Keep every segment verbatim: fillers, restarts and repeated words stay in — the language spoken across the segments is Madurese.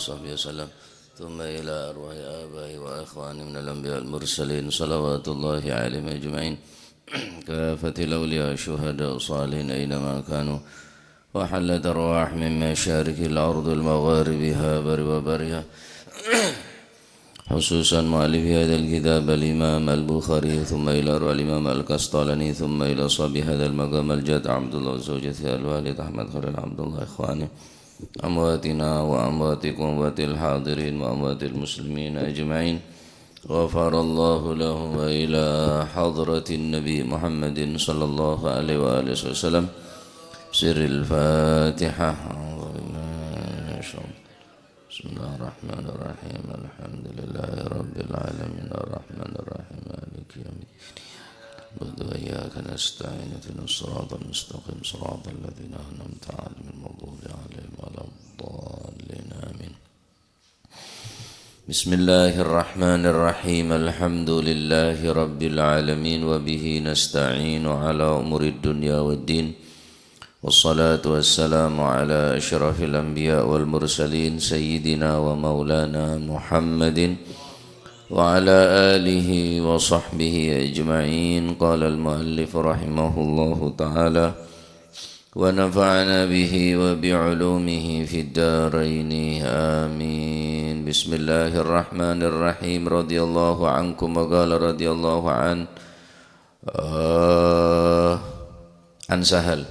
وصحبه وسلم. ثم إلى أرواح آبائه وإخوانه من الأنبياء والمرسلين، صلوات الله عليهم أجمعين. كافة الأولياء والشهداء والصالحين أينما كانوا، وحلت أرواح من مشارق الأرض ومغاربها بر وبرها. خصوصا مؤلف هذا الكتاب الإمام البخاري، ثم إلى أرواح الإمام القسطلاني، ثم إلى صاحب هذا المقام الجد عبد الله وزوجته الوالد أحمد خليل عبد الله، إخوانه، أمواتنا وأمواتكم وأموات الحاضرين وأموات المسلمين أجمعين. غفر الله لهم وإلى حضرة النبي محمد صلى الله عليه وآله وسلم. سر الفاتحة. أعوذ بالله من الشيطان. بسم الله الرحمن الرحيم. الحمد لله رب العالمين. الرحمن الرحيم. مالك يوم الدين. نعبد وإياك نستعين. اهدنا الصراط المستقيم. صراط الذين أنعمت عليهم غير المغضوب عليهم ولا الضالين. آمين. بسم الله الرحمن الرحيم. الحمد لله رب العالمين، وبه نستعين على أمور الدنيا والدين. والصلاة والسلام على أشرف الأنبياء والمرسلين، سيدنا ومولانا محمد وعلى آله وصحبه أجمعين. قال المؤلف رحمه الله تعالى، ونفعنا به وبعلومه في الدارين، آمين. بسم الله الرحمن الرحيم. رضي الله عنكم، وقال رضي الله عنه، eh, an Sahal.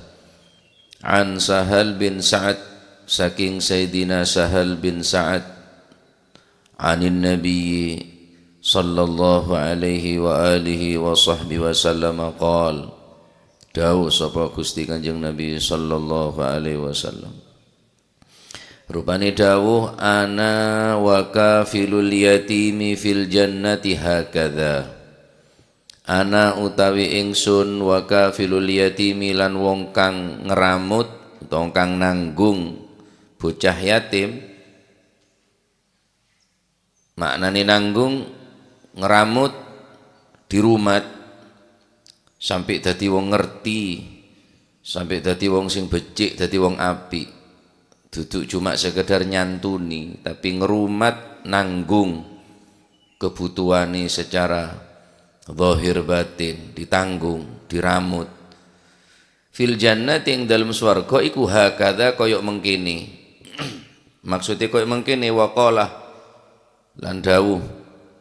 An Sahal bin Sa'ad, saking Sayyidina Sahal bin Sa'ad, anin Nabi sallallahu alaihi wa alihi wa sahbihi wasallam qol, dawuh sapa Gusti Kanjeng Nabi sallallahu alaihi wasallam. Rupane dawuh, "Ana wa kafilul yatimi fil jannati hakadha." Ana utawi ingsun wa kafilul yatimi lan wong kang ngramut, utawa kang nanggung bocah yatim. Maknane nanggung, ngramut, dirumat, sampe' dadi wong ngerti, sampe' dadi wong sing becik, dadi wong apik. Dudu cuma sekedar nyantuni, tapi ngrumat, nanggung kebutuhane secara zahir batin, ditanggung, diramut. Fil jannati, ing dalem swarga iku hakadha, kaya mengkene. Maksude kaya mengkene, waqala, lan dawuh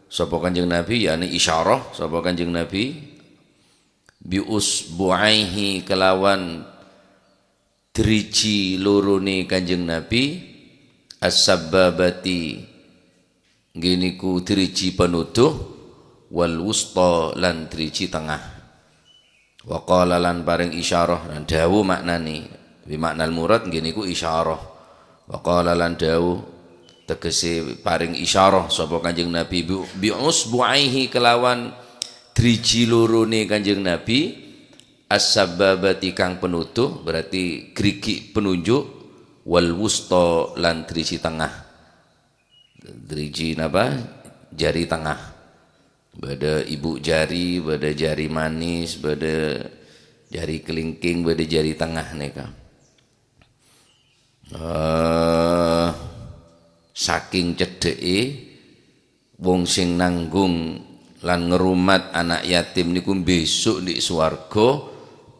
sapa Kanjeng Nabi, yakni isyarah sapa Kanjeng Nabi, bi usbu'aihi, kelawan driji lorone Kanjeng Nabi, as-sabbabati, nggih niku driji panodhu, wal wusta, lan driji tengah. Wa qala, lan paring isyarah, lan dawuh maknane, bi ma'nal murad nggih niku isyarah. Wa qala, lan dawuh, tegese paring isyarah sapa Kanjeng Nabi, bi, bi usbu'aihi, kelawan driji lorone Kanjeng Nabi, as-sabbabati, kang panodhu, berarti gerigi' penunjuk, wal wusta, lan driji tengah. Driji napa? Jari tengah. Bâdâ ibu jari, bâdâ jari manis, bâdâ jari kelingking, bâdâ jari tengah nèka. Eh, saking cedhe'è, wong sing nanggung lan ngrumat ana' yatim niku besok ndi' sowarga,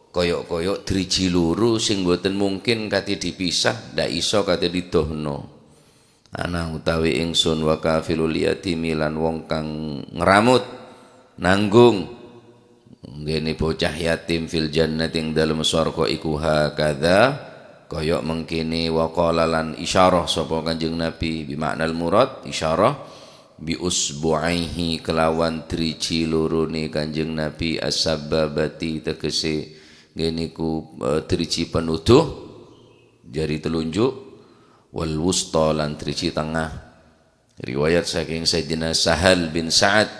koyok-koyok driji loro sing mboten mungkin kadhi dipisah, ndak iso kadhi didohno. Ana utawi ingsun wa kafilul yatimi lan wong kang ngramut, nanggung, nggene bocah yatim fil jannati ing dalem swarga iku hakadha, kaya mengkene, wa qala lan isyarah sapa Kanjeng Nabi, bi ma'nal murad, isyarah, bi usbu'aihi kelawan driji lorone Kanjeng Nabi as-sabbabati tegese nggene ku, eh, driji panodhu, jari telunjuk, wal wusta lan driji tengah. Riwayat saking Sayyidina Sahal bin Sa'ad,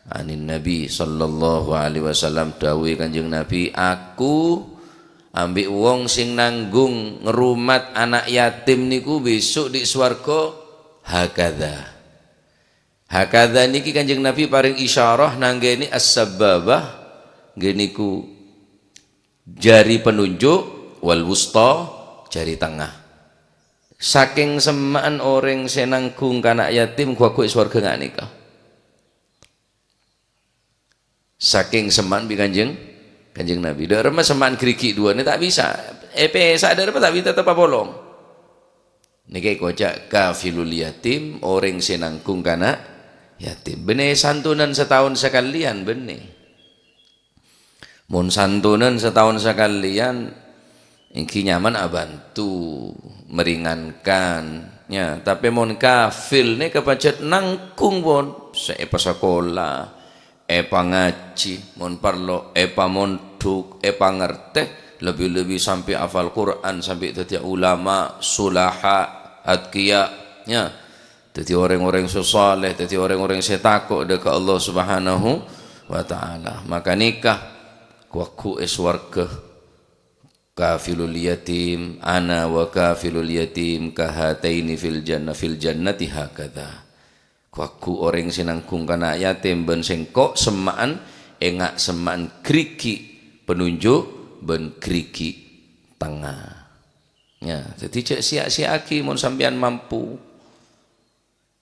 anin Nabi sallallahu alaihi wasallam, dawuhe Kanjeng Nabi, "Aku ambek wong sing nanggung ngrumat anak yatim niku besok di swarga hakadha." Hakadha niki Kanjeng Nabi paring isyarah nanggeni as-sabbabah, nggih niku jari penunjuk, wal wusta, jari tengah. Sakèng semma'an orèng sè nangghung kana' yatim ghu-lagghu è sowarghâ nga' nèka. Sakèng semma'an bi' Kanjeng, Kanjeng Nabi. Dâ' remma semma'an ghârighi' duwâ'na ta' bisa. Èpèsa dâ' remma ta' bisa, tetep apolong. Nèka èkoca' kafilul yatim, orèng sè nangghung kana' yatim. Bânnè santunan sataon sakalèyan, bânnè. Mon santunan sataon sakalèyan, èngghi nyaman abhânto, meringankan, ya. Tapè mon kafil nèka pajhât nangghung pon, sè èpasakola, èpangajhi, mon parlo èpamondhuk, èpangartè, lebbi-lebbi sampè' hafal Qur'an, sampè' dhâddhiyâ ulama, sulaha, atqiya, ya. Dhâddhi orèng-orèng sè saleh, dhâddhi orèng-orèng sè tako' dâ' ka Allah Subhanahu wa Ta'ala. Maka nèka, ghu-lagghu è sowarghâ. Kafilul yatim, ana wa kafilul yatim kahataini fil jannah, fil jannati hakadha. Ghu-lagghu orèng sè nangghung kana' yatim bân sèngko' semma'an, enga' semma'an ghârighi', penunjuk bân ghârighi' tengnga. Ya, dhâddhi jhâ' siya-siya'aghi mon sampèyan mampu.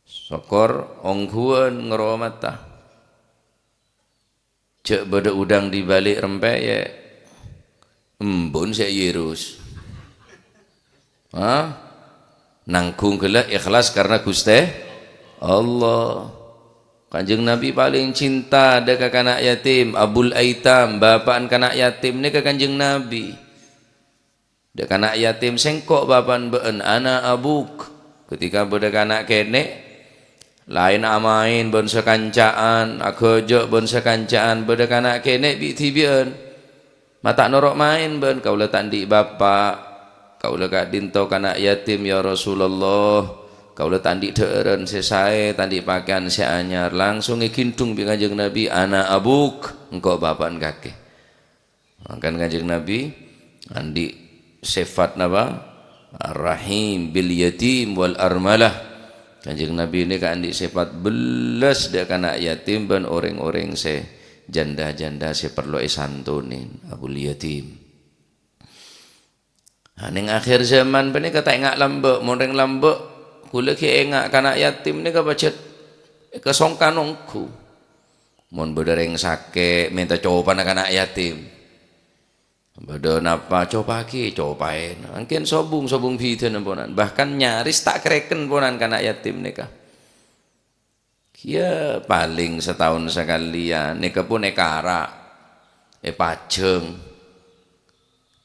Sokor ongghuwân ngaromata. Jhâ' bâdâ udang di balik rempeyek. Embun sè èyerus. Hah? Nangghung ghellâ' ikhlas karna Ghustè Allah. Kanjeng Nabi palèng cinta dâ' ka kana' yatim, Abul Aitam, bapa'na kana' yatim nèka Kanjeng Nabi. Dâ' kana' yatim sèngko' bapa'na bâ'na, ana abuk. Ketika bâdâ kana' kènè', laèn amaèn bân sakanca'an, aghâjâ' bân sakanca'an, bâdâ kana' kènè' bi'-dhibi'ân. Ma' ta' noro' maèn bâ'na, kaulâ ta' andi' bapa', kaulâ ka'dinto kana' yatim, ya Rasulullah. Kaulâ ta' andi' dhâ'ârân sè saè, ta' andi' pakèyan sè anyar. Langsung èghindhung bi' Kanjeng Nabi, "Ana abuk, engko' bapa'na kakè." Mangkana Kanjeng Nabi andi' sèfat napa? Ar-Rahim bil yatim wal armalah. Kanjeng Nabi nèka andi' sèfat bellas dâ' kana' yatim bân orèng-orèng sè janda-janda sè parlo èsantonè, Abul Yatim. Nah, neng akhir zaman panèka ta' enga' lambâ', mon rèng lambâ', ghulâ ghi' enga' kana' yatim nèka pajhât èkasongkan ongghu. Mon bâdâ rèng sakè' mènta copana kana' yatim. Bâdâ napa, copa'aghi, copaè. Mangkèn sobung, sobung bhidhâna ponan. Bahkan nyaris ta' karèken ponan kana' yatim nèka. Iyâ, palèng sataon sakalèyan, nèka pon èkara', èpajâng,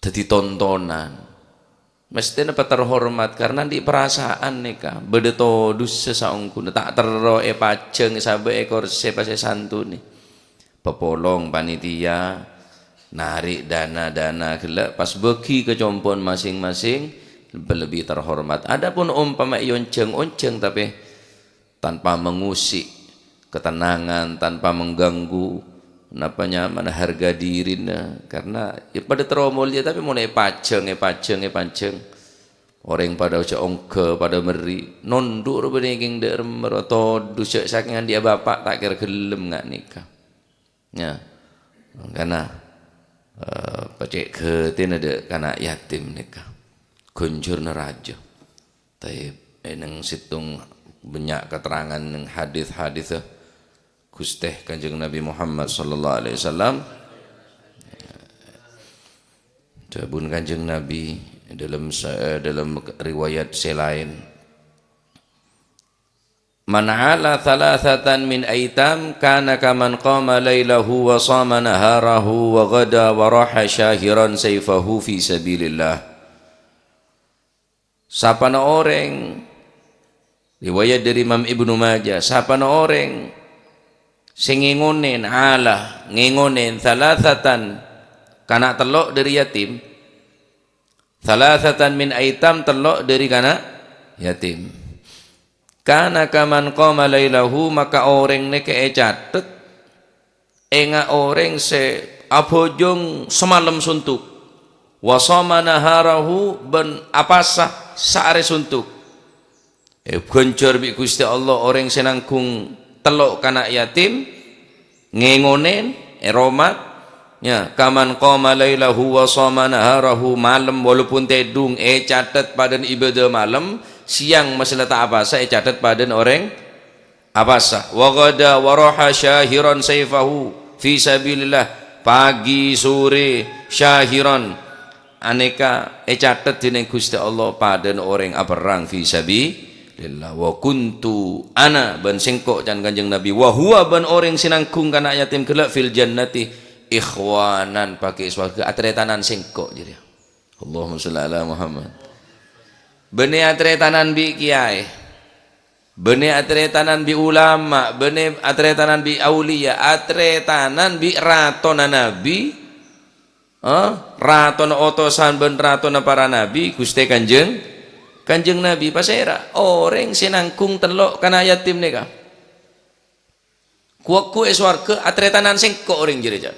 dhâddhi tontonan. Mesthèna paterhormat karna andi' parasaan nèka, bâdâ todusâ saongghuna, ta' terro èpajâng, èsabâ' è korsè pas èsantonè. Papolong panitia, narè' dana-dana ghellâ' pas bâgi ka compo'na masing-masing, lebbi terhormat. Adapun ompama èonjhâng-onjhâng, tapè tanpa mengusik ketenangan, tanpa mengganggu, napa nyamana harga dirina, karna ya padâ terro molja, tapè mon èpajâng, èpajâng, èpajâng, orèng padâ jhâ' ongghâ, padâ merri', nondhu' rowa nèngkèng dâ' remma rowa, todus jhâ' sakèng andi'â bapa' ta' kèra ghellem nga' nèka. Ya, mangkana, eh, pacè' ghâtèna dâ' kana' yatim nèka. Ghânjhârna rajâ. Taib, è neng sèttong bânnya' katerrangan neng hadis-hadis, eh, Ghustè Kanjeng Nabi Muhammad sallallahu alaihi wasallam. Dhâbuna Kanjeng Nabi dalam sa-, dalam riwayat sè laèn, "Man 'ala thalathatan min aitam kana kaman qama lailahu wa shama naharahu wa ghada wa raha syahiran saifahu fi sabilillah." Sapana orèng, riwayat dâri Imam Ibnu Majah, sapana orèng sè ngèngonèn, 'ala, ngèngonèn, thalathatan, kana' tello' dâri yatim, thalathatan min aitam, tello' dâri kana' yatim. Kana kaman qama lailahu, maka orèng nèka ècatet enga' orèng sè abhâjâng samalem suntuk, wa shama naharahu, bân apasa saarè suntuk. Èghânjhâr bi' Ghustè Allah orèng sè nangghung tello' kana' yatim, ngèngonèn, èromat, Ya, kaman qama lailahu wa shoma naharahu, malem walaupun tèdung ècatet padâna ibadah malem, sèyang masalah ta' apasa ècatet padâna orèng apasa. Wa ghada wa raha syahiran saifahu fi sabilillah, pagi, sore, syahiran, anèka ècatet dènèng Ghustè Allah padâna orèng aperrang fi sabilillah. Wa kuntu ana, bân sèngko', can Kanjeng Nabi, wa huwa, bân orèng sè nangghung kana' yatim ghellâ', fil jannati ikhwanan, paghi' è sowarghâ ataretanan sèngko' jârèya. Allahumma shalli ala Muhammad. Bânnè ataretanan bi' kèyaè. Bânnè ataretanan bi' ulama, bânnè ataretanan bi' auliya, ataretanan bi' ratona nabi, eh, ratona otosan bân ratona para nabi, Ghustè Kanjeng, Kanjeng Nabi. Pasèra orèng sè nangghung tello' kana' yatim nèka? Ku-, ku è sowarghâ ataretanan sèngko' orèng jârèya, can.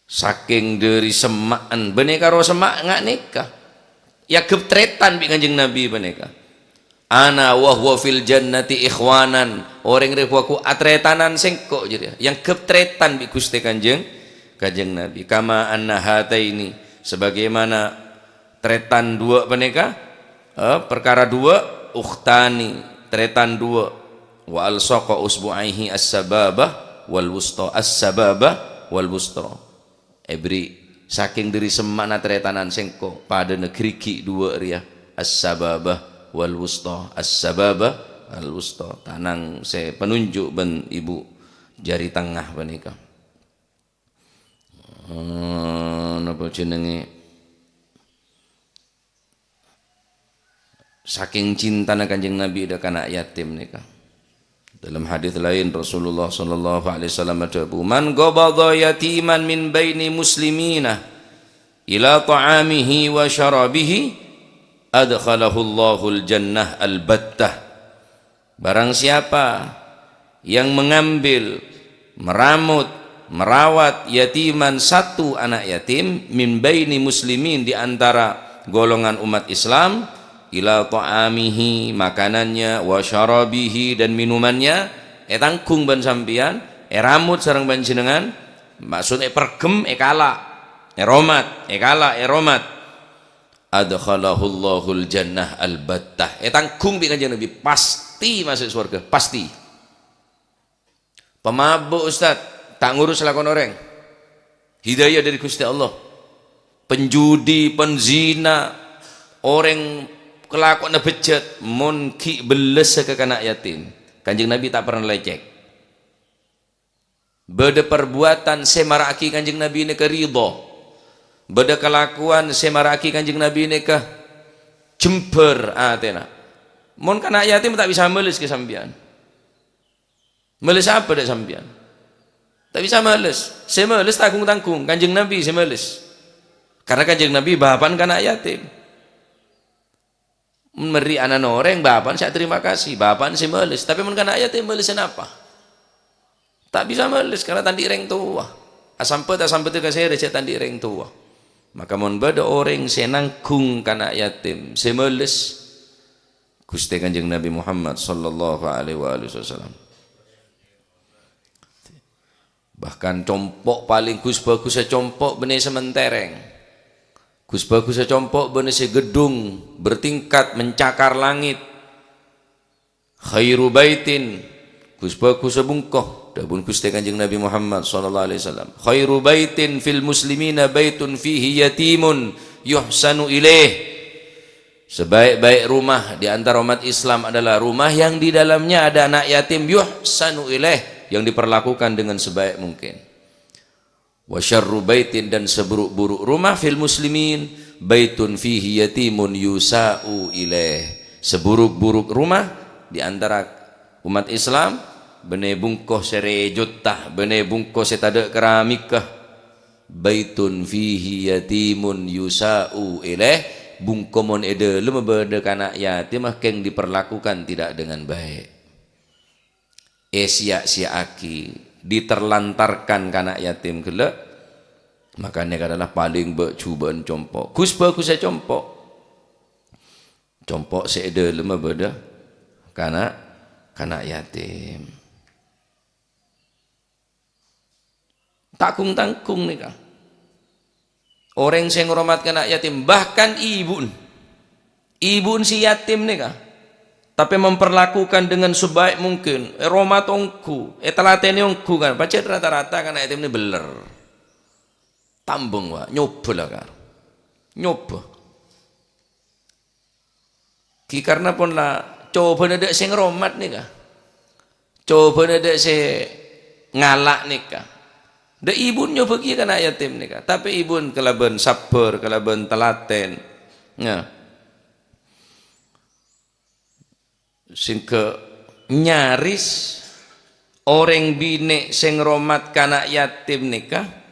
Sakèng dhâri semma'en, bânnè karo semma' nga' nèka. Èanggep tarètan bi' Kanjeng Nabi panèka. Ana wa huwa fil jannati ikhwanan. Orèng rè ku-, ku ataretanan sèngko' jârèya. Èanggep tarètan bi' Ghustè Kanjeng, Kanjeng Nabi. Kama anna hataini. Sebagaimana tarètan duwâ' panèka, eh, perkara duwâ', ukhtani, tarètan duwâ'. Wa alsaqa usbu'aihi as-sababah wal wusta, as-sababah wal wusta. Èbri, sakèng dhâri semma'na tarètanan sèngko', padâna ghârighi' duwâ' rèya, as-sababah wal wusta, as-sababah wal wusta. Tanang sè panonjhu' bân ibu jari tengah panèka. Eh, napa jenengè? Sakèng cintana Kanjeng Nabi dâ' kana' yatim nèka. Dalam hadis laèn, Rasulullah sallallahu alaihi wasallam adhâbu, "Man qabadha yatiman min baini muslimina ila ta'amihi wa syarabihi, adkhalahullahu al-jannah al-battah." Barang siapa yang mengambil, meramut, merawat yatiman, satu anak yatim, min baini muslimin, di antara golongan umat Islam, ila ta'amihi, makanannya, wa syarabihi, dan minumannya, ètangghung bân sampèyan, èramut sareng panjhennengan, maksud èperghem, èkala', èromat, èkala', èromat. Adkhalahullahul jannah al-battah. Ètangghung bi' Kanjeng Nabi, pasti maso' sowarghâ, pasti. Pemabuk, Ustaz, ta' ngurus lakon orèng. Hidayah dâri Ghustè Allah. Penjudi, penzina, orèng kalakowanna bejjhât, mon ghi' bellessa ka kana' yatim. Kanjeng Nabi ta' pernah lècèk. Bâdâ parbuwâtan sè mara'aghi Kanjeng Nabi nèka ridho. Bâdâ kalakowan sè mara'aghi Kanjeng Nabi nèka jembhâr atèna. Mon kana' yatim ta' bisa males ka sampèyan. Males apa dâ' sampèyan? Ta' bisa males. Sè males tangghung-tangghung, Kanjeng Nabi sè males. Karena Kanjeng Nabi bapa'na kana' yatim. Merri' ana'na orèng, bapa'na sè aterima kasih, bapa'na sè males. Tapè mon kana' yatim, malessa napa? Ta' bisa males, karena ta' andi' rèng towa. Asambhât, asambhât ka sèrè sè ta' andi' rèng towa. Maka mon bâdâ orèng sè nangghung kana' yatim, sè males, Ghustè Kanjeng Nabi Muhammad sallallahu alaihi wa alihi wasallam. Bahkan compo' palèng ghus-bhâghussâ compo' bânnè sè mentèrèng. Ghus-bhâghussâ compo' bânnè sè gedhung bertingkat mencakar langit. Khairu baitin, ghus-bhâghussâ bungko, dhâbuna Ghustè Kanjeng Nabi Muhammad sallallahu alaihi wasallam. Khairu baitin fil muslimina baitun fihi yatimun yuhsanu ilaih. Sebaik-baik rumah di antara umat Islam adalah rumah yang di dalamnya ada anak yatim, yuhsanu ilaih, yang diperlakukan dengan sebaik mungkin. Wa syarru baitin, dan seburuk-buruk rumah, fil muslimin, baitun fihi yatimun yusa'u ilaih. Seburuk-buruk rumah di antara umat Islam, bânnè bungko sè rèjhutta, bânnè bungko sè tadâ' keramikka. Baitun fihi yatimun yusa'u ilaih, bungko mon è dâlemma bâdâ kana' yatim, kèng diperlakukan tidak dengan baik. Èsiya-siya'aghi, diterlantarkan kana' yatim ghellâ', maka nèka adalah palèng bâ'-jhubâ'ân compo'. Ghus-bhâghussâ compo'. Compo' sè è dâlemma bâdâ kana', kana' yatim. Ta' gung-tanggung nèka. Orèng sè ngoromat kana' yatim, bahkan ibu'en. Ibu'en si yatim nèka, tapè memperlakukan dengan sebaik mungkin, èromat ongghu, ètalatènè ongghu kan, pajhât rata-rata kana' yatim nè beller. Tambeng, wa', nyoba la, Kar. Nyoba. Ghi karna pon la cobâna dâ' sè ngoromat nèka. Cobâna dâ' sè ngala' nèka. Dâ' ibu'en nyoba kèya kana' yatim nèka. Tapè ibu'en kalabân sabbhâr, kalabân talatèn. Nah. Sehingga nyaris orèng binè' sè ngoromat kana' yatim nèka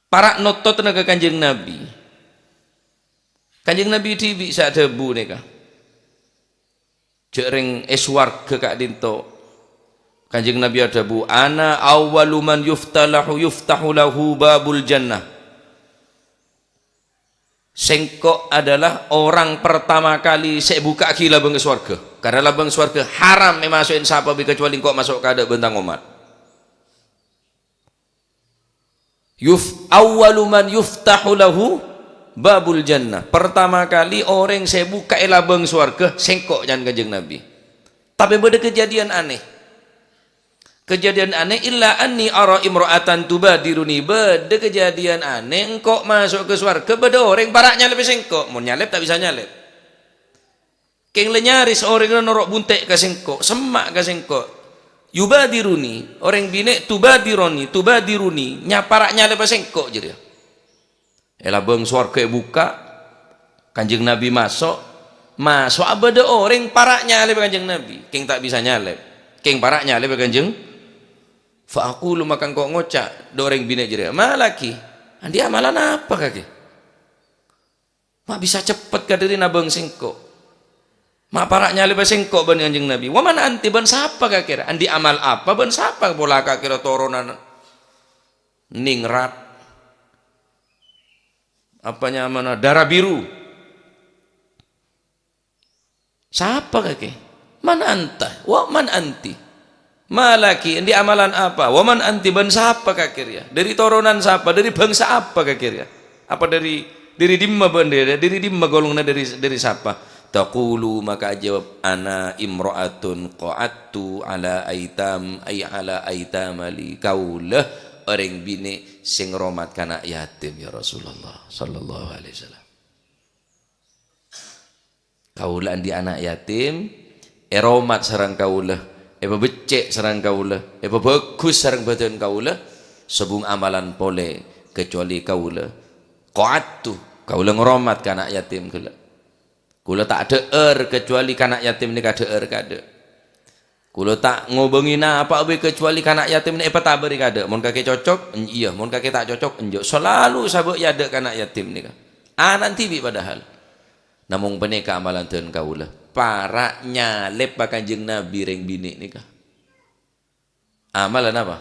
para' nototna ka Kanjeng Nabi. Kanjeng Nabi dhibi' sè adhâbu nèka. Jhâ' rèng è sowarghâ ka'dinto. Kanjeng Nabi adhâbu, "Ana awwalu man yuftalahu, yuftahu lahu babul jannah." Sèngko' adalah orang pertama kali sè èbuka'aghi labâng sowarghâ. Karna labâng sowarghâ haram èmaso'è sapa bi' kacobâli engko' maso' kaadâ' bân tang ommat. Yuf-, awwalu man yuftahu lahu babul jannah. Pertama kali orèng sè èbuka'è labâng sowarghâ sèngko', can Kanjeng Nabi. Tapè bâdâ kejadian aneh. Kejadian aneh, "Illa anni ara imra'atan tubadiruni." Bâdâ kejadian aneh, engko' maso' ka sowarghâ, bâdâ orèng para' nyalèpè sèngko'. Mon nyalèp, ta' bisa nyalèp. Kèng la nyaris orèngnga noro' bunte' ka sèngko', semma' ka sèngko'. Yubadiruni, orèng binè' tubadironi, tubadiruni, nya-, para' nyalèpè sèngko' jârèya. È labâng sowarghâ èbukka', Kanjeng Nabi maso', maso'a bâdâ orèng para' nyalèp Kanjeng Nabi, kèng ta' bisa nyalèp, kèng para' nyalèp Kanjeng. Fa aqulu, maka engko' ngoca' dâ' orèng binè' jârèya, "Ma laki, andi' amalan apa kakè? Ma' bisa ceppet kadhâri nabâng sèngko'? Ma' para' nyalèpè sèngko' bân Kanjeng Nabi? Wa man anti, bân sapa kakè ra? Andi' amal apa bân sapa pola kakè ra toronan ningrat?" Apa nyamana dara biru. Sapa kakè? Man anta? Wa man anti? Ma laki, andi' amalan apa? Wa man anti, bân sapa kakè rèya? Dâri toronan sapa? Dâri bhângsa apa kakè rèya? Apa dâri, dâri dimma bân rèya? Dâri dimma golonganna, dâri, dâri sapa? Taqulu, maka ajâwâb, "Ana imra'atun qa'adtu ala aitam, ay ala aitamali." Kaulâ orèng binè' sè ngoromat kana' yatim, ya Rasulullah, sallallahu alaihi wasallam. Kaulâ andi' ana' yatim, èromat sareng kaulâ, èpabhecce' sareng kaulâ, èpabhâghus sareng bhâdhân kaulâ, sobung amalan polè kacobâli kaulâ. Qa'adtu, kaulâ ngoromat kana' yatim ghellâ'. Kaulâ ta' dhâ'âr kacobâli kana' yatim nèka dhâ'âr kaadâ'. Kaulâ ta' ngobângè napa'a bi' kacobâli kana' yatim nè èpatabâri kaadâ'. Mon kakè cocok, en-, iyâ. Mon kakè ta' cocok, enjâ'. Salalu sabâ' è adâ' kana' yatim nèka. Ana'na dhibi' padahal. Namong panèka amalan dhân kaulâ. Para' nyalèp ka Kanjeng Nabi rèng binè' nèka. Amalan apa?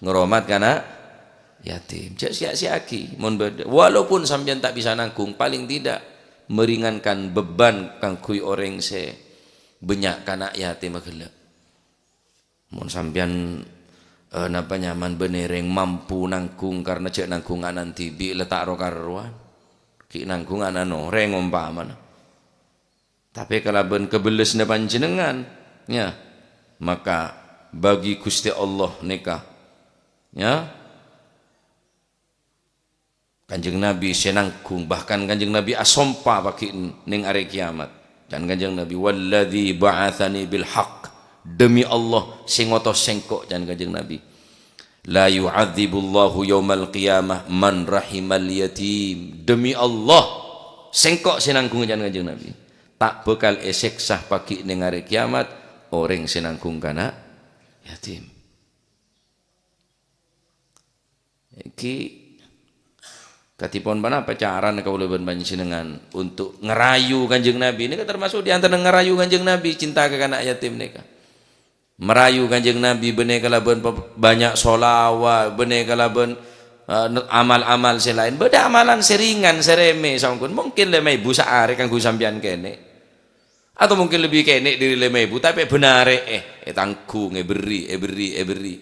Ngoromat kana' yatim. Jhâ' sia-siaaghi mon bâdâ. Walaupun sampèyan ta' bisa nanggung, paling tidak meringankan beban kaangghuy orèng sè bânnya' kana' yatim ghellâ'. Mon sampèyan, eh, napa nyaman bânnè rèng mampu nanggung karna jhâ' nanggung ana'na dhibi' la ta' ro-karowan. Ghi' nanggung ana'na orèng ompamana. Tapè kalabân kabellessanna panjhennengngan, ya, maka bagi Ghustè Allah nèka, ya, Kanjeng Nabi sè nanggung, bahkan Kanjeng Nabi asompa paghi' neng arè kiyamat. Can Kanjeng Nabi, "Walladzi ba'atsani bil haqq," demi Allah sè ngotos sèngko', can Kanjeng Nabi. "La yu'adzibullahu yaumal qiyamah man rahimal yatim." Demi Allah, sèngko' sè nanggung, can Kanjeng Nabi. Ta' bhâkal èsèksa paghi' neng arè kiyamat orèng sè nanggung kana' yatim. Èngghi, kadhi pon ponapa carana kaulâ bân panjhennengngan untuk ngarayu Kanjeng Nabi? Nèka termasuk di antara ngarayu Kanjeng Nabi, cinta ka kana' yatim nèka. Marayu Kanjeng Nabi bânnè kalabân pe-, bânnya' sholawat, bânnè kalabân, eh, ne-, amal-amal sè laèn. Bâdâ amalan sè ringan, sè rèmè, saongghuna. Mungkin lèma èbu saarè kaangghuy sampèyan kènè'. Atau mungkin lebbi kènè' dâri lèma èbu, tapè bân arè, eh, ètanggung, èberri', èberri', èberri'.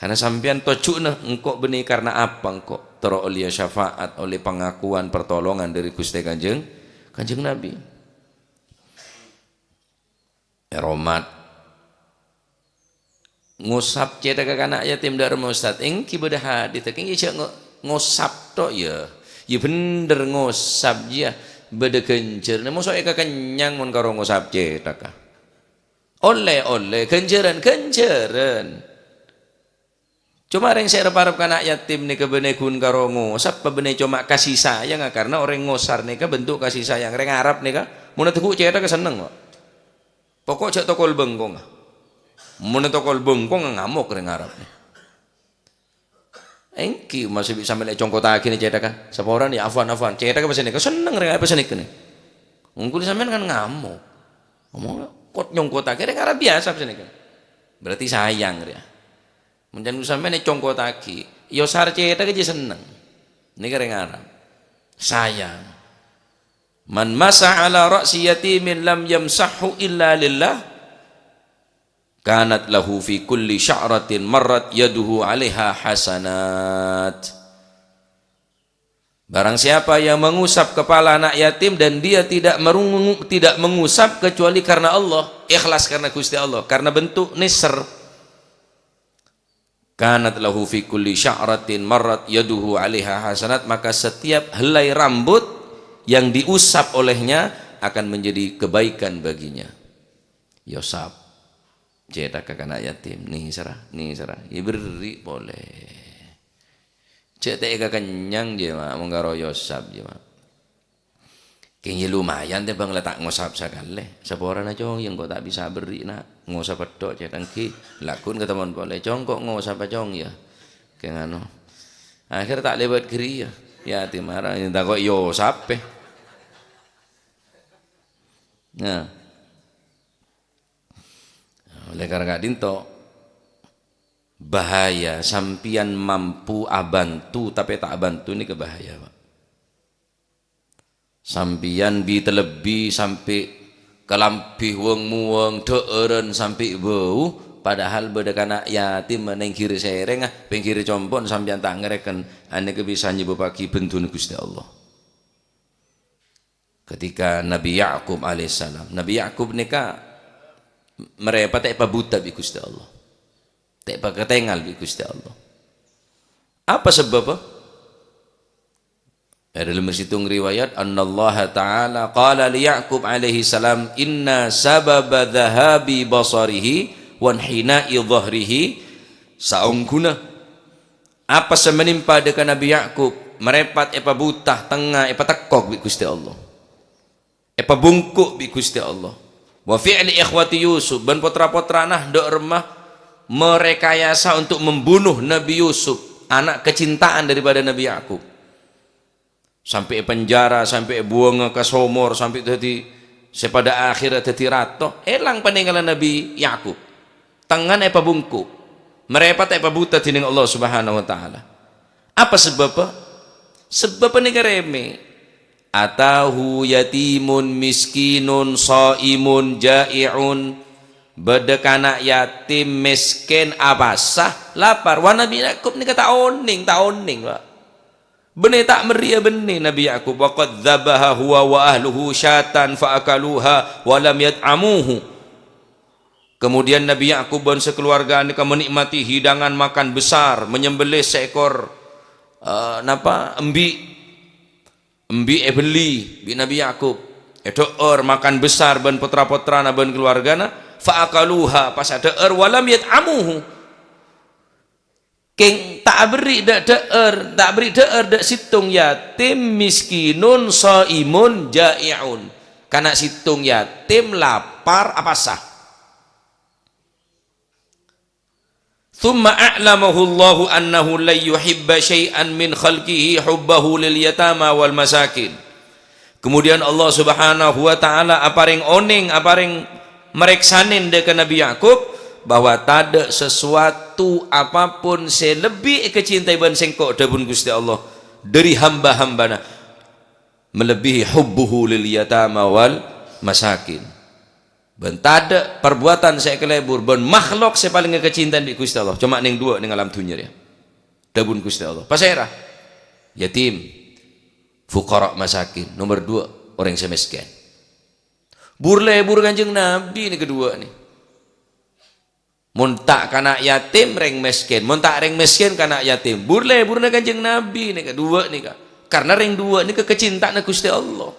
Karena sampèyan tojjhuna engko' bânnè karena apa engko' terro ollè syafaat, ollè pangakuan, pertolongan dâri Ghustè Kanjeng, Kanjeng Nabi. Èromat. Ngosap cèthagghâ ka ana' yatim dâ' remma, Ustaz. Èngghi bâdâ hadis, èngghi jhâ' ngo-, ngosap tok, ya. Ya bhender ngosap, ya. Bâdâ ghânjhârânna. Moso èkakennyang mon karo ngosap cèthagghâ. Ollè, ollè. Ghânjhârân, ghânjhârân. Coma rèng sè rep-arep ka ana' yatim nèka bânnè ghun karo ngosap, bânnè coma kasih sayang, karena orèng ngosar nèka bentuk kasih sayang. Rèng Arab nèka, mon adhâghu' cèthagghâ senneng kok. Pokok jhâ' tokol bengkong. Mon tokol bengkong ngamok rèng Arab nè. Èngghi, masih bisa mèlè congkottaghi nè cèthagghâ. Saporana ya, afwan, afwan. Cèthagghâ pas nèka, senneng rèng Arab pas nèka nè. Mungkin sampèyan kan ngamok. Ngomong, "Kok nyongkottaghi rèng Arab biasa pas nèka." Berarti sayang, ya. Mon can sampèyan ècongkottaghi, ya sar cèthagghâ jhâ' senneng. Nèka rèng Arab. Sayang. "Man masa ala ra'si yatimin lam yamsahhu illa lillah, kanat lahu fi kulli sya'ratin marrat yaduhu alaiha hasanat." Barang siapa yang mengusap kepala anak yatim dan dia tidak merungu-, tidak mengusap kecuali karena Allah, ikhlas karena Gusti Allah, karena bentuk nisr, kanat lahu fi kulli sya'ratin marrat yaduhu alaiha hasanat, maka setiap helai rambut yang diusap olehnya akan menjadi kebaikan baginya. Yosap. Cèthagghâ ka ana' yatim, nèsèra, nèsèra. Èberri' polè. Jhâ' ta' èkakennyang, jiyâ, Ma', mon karo yosap, jiyâ, Ma'. Kèng, ya, lumayan tèmbhâng la ta' ngosap sakalè. Saporana, Cong, ya engko' ta' bisa aberri', Na'. Ngosap pètto', cèthagghâ. Laghun katemmon polè, Cong, ko' ngosap, Cong, ya. Kèng anu. Akhèr ta' lèbât ghâriyâ. Ya, dimara, ya, tako' yosap, è. Nah. Oleh karena ka'dinto, bahaya sampèyan mampu abhânto tapè ta' abhânto nèka bahaya, Pak. Sampèyan bi-, talebbi sampè' kalambhi weng-muweng, dhâ'ârân sampè' bâu, padahal bâdâ kana' yatim neng ghir sèrèngnga, pèngghir compo'na sampèyan ta' ngarèken, anèka bisa nyebbubbhâghi bhenduna Ghustè Allah. Ketika Nabi Yakub alaihissalam, Nabi Yakub nèka marèpa ta' èpabhuta bi' Ghustè Allah. Ta' èpakatèngal bi' Ghustè Allah. Apa sabâbbhâ? È dâlem sèttong riwayat, "Annallaha ta'ala qala li Yakub alaihissalam, inna sababa dhahabi basarihi wa inhina'i dhahrihi," saongghuna Apa sè menimpa dâ' ka Nabi Yakub, marèpat èpabhuta, tengnga èpatekkok bi' Ghustè Allah. Èpabungku' bi' Ghustè Allah. Wa fi'li ikhwati Yusuf, bân potra-potrana dâ' remma merekayasa untuk membunuh Nabi Yusuf, anak kecintaan daripada Nabi Yakub. Sampè' èpenjara, sampè' èbuwângnga ka somor, sampè' dhâddhi sè padâ akhèrra dhâddhi rato, èlang panèngalla Nabi Yakub. Tengngana èpabungku', marèpat èpabhuta dhinèng Allah Subhanahu wa Ta'ala. Apa sabâbbhâ? Sabâbbhâ nèka rèmè. Atahu yatimun miskinun shaimun ja'i'un. Bâdâ kana' yatim, mèskèn, apasa, lapar. Wa Nabi Yakub nèka ta' onèng, ta' onèng, Pak. Bânnè ta' mèrriyâ bânnè Nabi Yakub, "Wa qad dzabaha huwa wa ahluhu syatan fa akaluha wa lam yat'amuhu." Kemudian Nabi Yakub bân sakeluarga nèka menikmati hidangan makan besar, menyembelih seekor, eh, napa, embi'. Embi' èbelli bi' Nabi Yakub. Èdhâ'âr makan besar bân potra-potrana bân keluargana, fa akaluha, pas adhâ'âr, wa lam yat'amuhu. Kèng ta' aberri' dâ'-, dhâ'âr, ta' aberri' dhâ'âr dâ' sèttong yatim miskinun shaimun ja'i'un. Kana' sèttong yatim lapar apasa. Tsumma a'lamahu Allahu annahu la yuhibba syai'an min khalqihi hubbahu lil yatama wal masakin. Kemudian Allah Subhanahu wa Ta'ala aparèng onèng, aparèng marèksanè dâ' ka Nabi Yakub bahwa tadâ' sasuwatu apapun sè lebbi èkacintai bân sèngko', dhâbuna Ghustè Allah, dhâri hamba-hambana, malebbihi hubbuhu lil yatama wal masakin. Bân tadâ' parbuwâtan sè èkalebur bân makhlok sè palèng èkacinta bi' Ghustè Allah. Coma neng duwâ' neng alam dhunnya rèya. Dhâbuna Ghustè Allah. Pasèra? Yatim. Fuqara masakin. Nomer duwâ', orèng sè mèskèn. Bur-lebur Kanjeng Nabi nèka duwâ' nè. Mon ta' kana' yatim, rèng mèskèn. Mon ta' rèng mèskèn, kana' yatim. Bur-leburna Kanjeng Nabi nèka duwâ' nèka. Karna rèng duwâ' nèka kacinta'anna Ghustè Allah.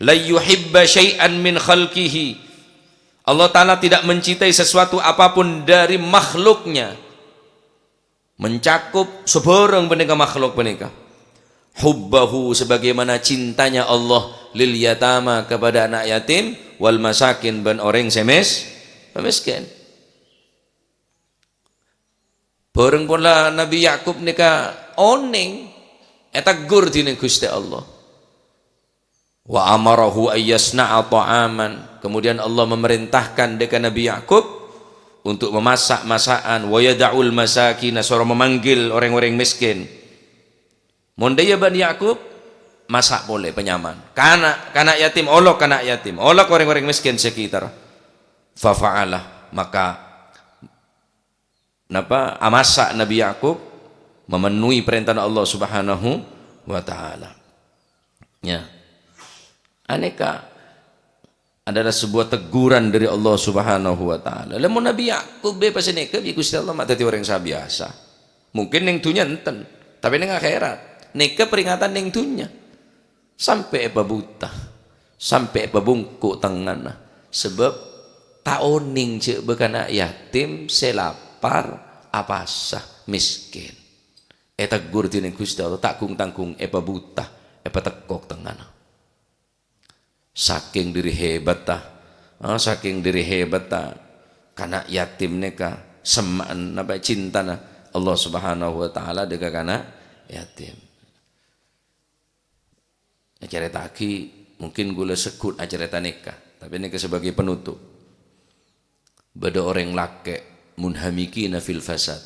"La yuhibba syai'an min khalqihi." Allah Ta'ala tidak mencintai sesuatu apapun dari makhluknya. Mencakup sabârâng panèka makhluk panèka. "Hubbahu," sebagaimana cintanya Allah, "lil yatama," kepada anak yatim, "wal masakin," bân orèng sè mes-, mèskèn. Bârâng pola Nabi Yakub nèka onèng, èteggur dhinèng Ghustè Allah. "Wa amarahu ayyasna'a ta'aman." Kemudian Allah memerintahkan dâ' ka Nabi Yakub untuk memasak masakan, "Wa yada'ul masakina," soro memanggil orèng-orèng mèskèn. Mon dâ' iyâ bân Yakub, masa' polè panyaman. Kana', kana' yatim, olok kana' yatim, olok orèng-orèng mèskèn sekitar. Fa fa'ala, maka napa, amassa' Nabi Yakub memenuhi perintah Allah Subhanahu wa Ta'ala. Ya. Anèka adalah sebuah teguran dari Allah Subhanahu wa Ta'ala. Lamon Nabi Yakub bhâi pas nèka bi' Ghustè Allah ma' dhâddhi orèng sè biyasa. Mungkin neng dhunnya enten, tapè neng akhèrat. Nèka peringatan neng dhunnya. Sampè' èpabuta, sampè' èpabungku' tengngana, sabâb ta' onèng jhâ' bâ' kana' yatim sè lapar apasa, mèskèn. Èteggur dhinèng Ghustè Allah, ta' gung-tanggung èpabuta, èpatekkok tengngana. Sakèng dhiri hebatta, ah, sakèng dhiri hebatta kana' yatim nèka, semma'an napa cintana Allah Subhanahu wa Ta'ala dâ' ka kana' yatim. Acarèta'aghi, mungkin kaulâ segghut acarèta nèka, tapè nèka sebagai penutup. Bâdâ orèng lakè' munhamikina fil fasad.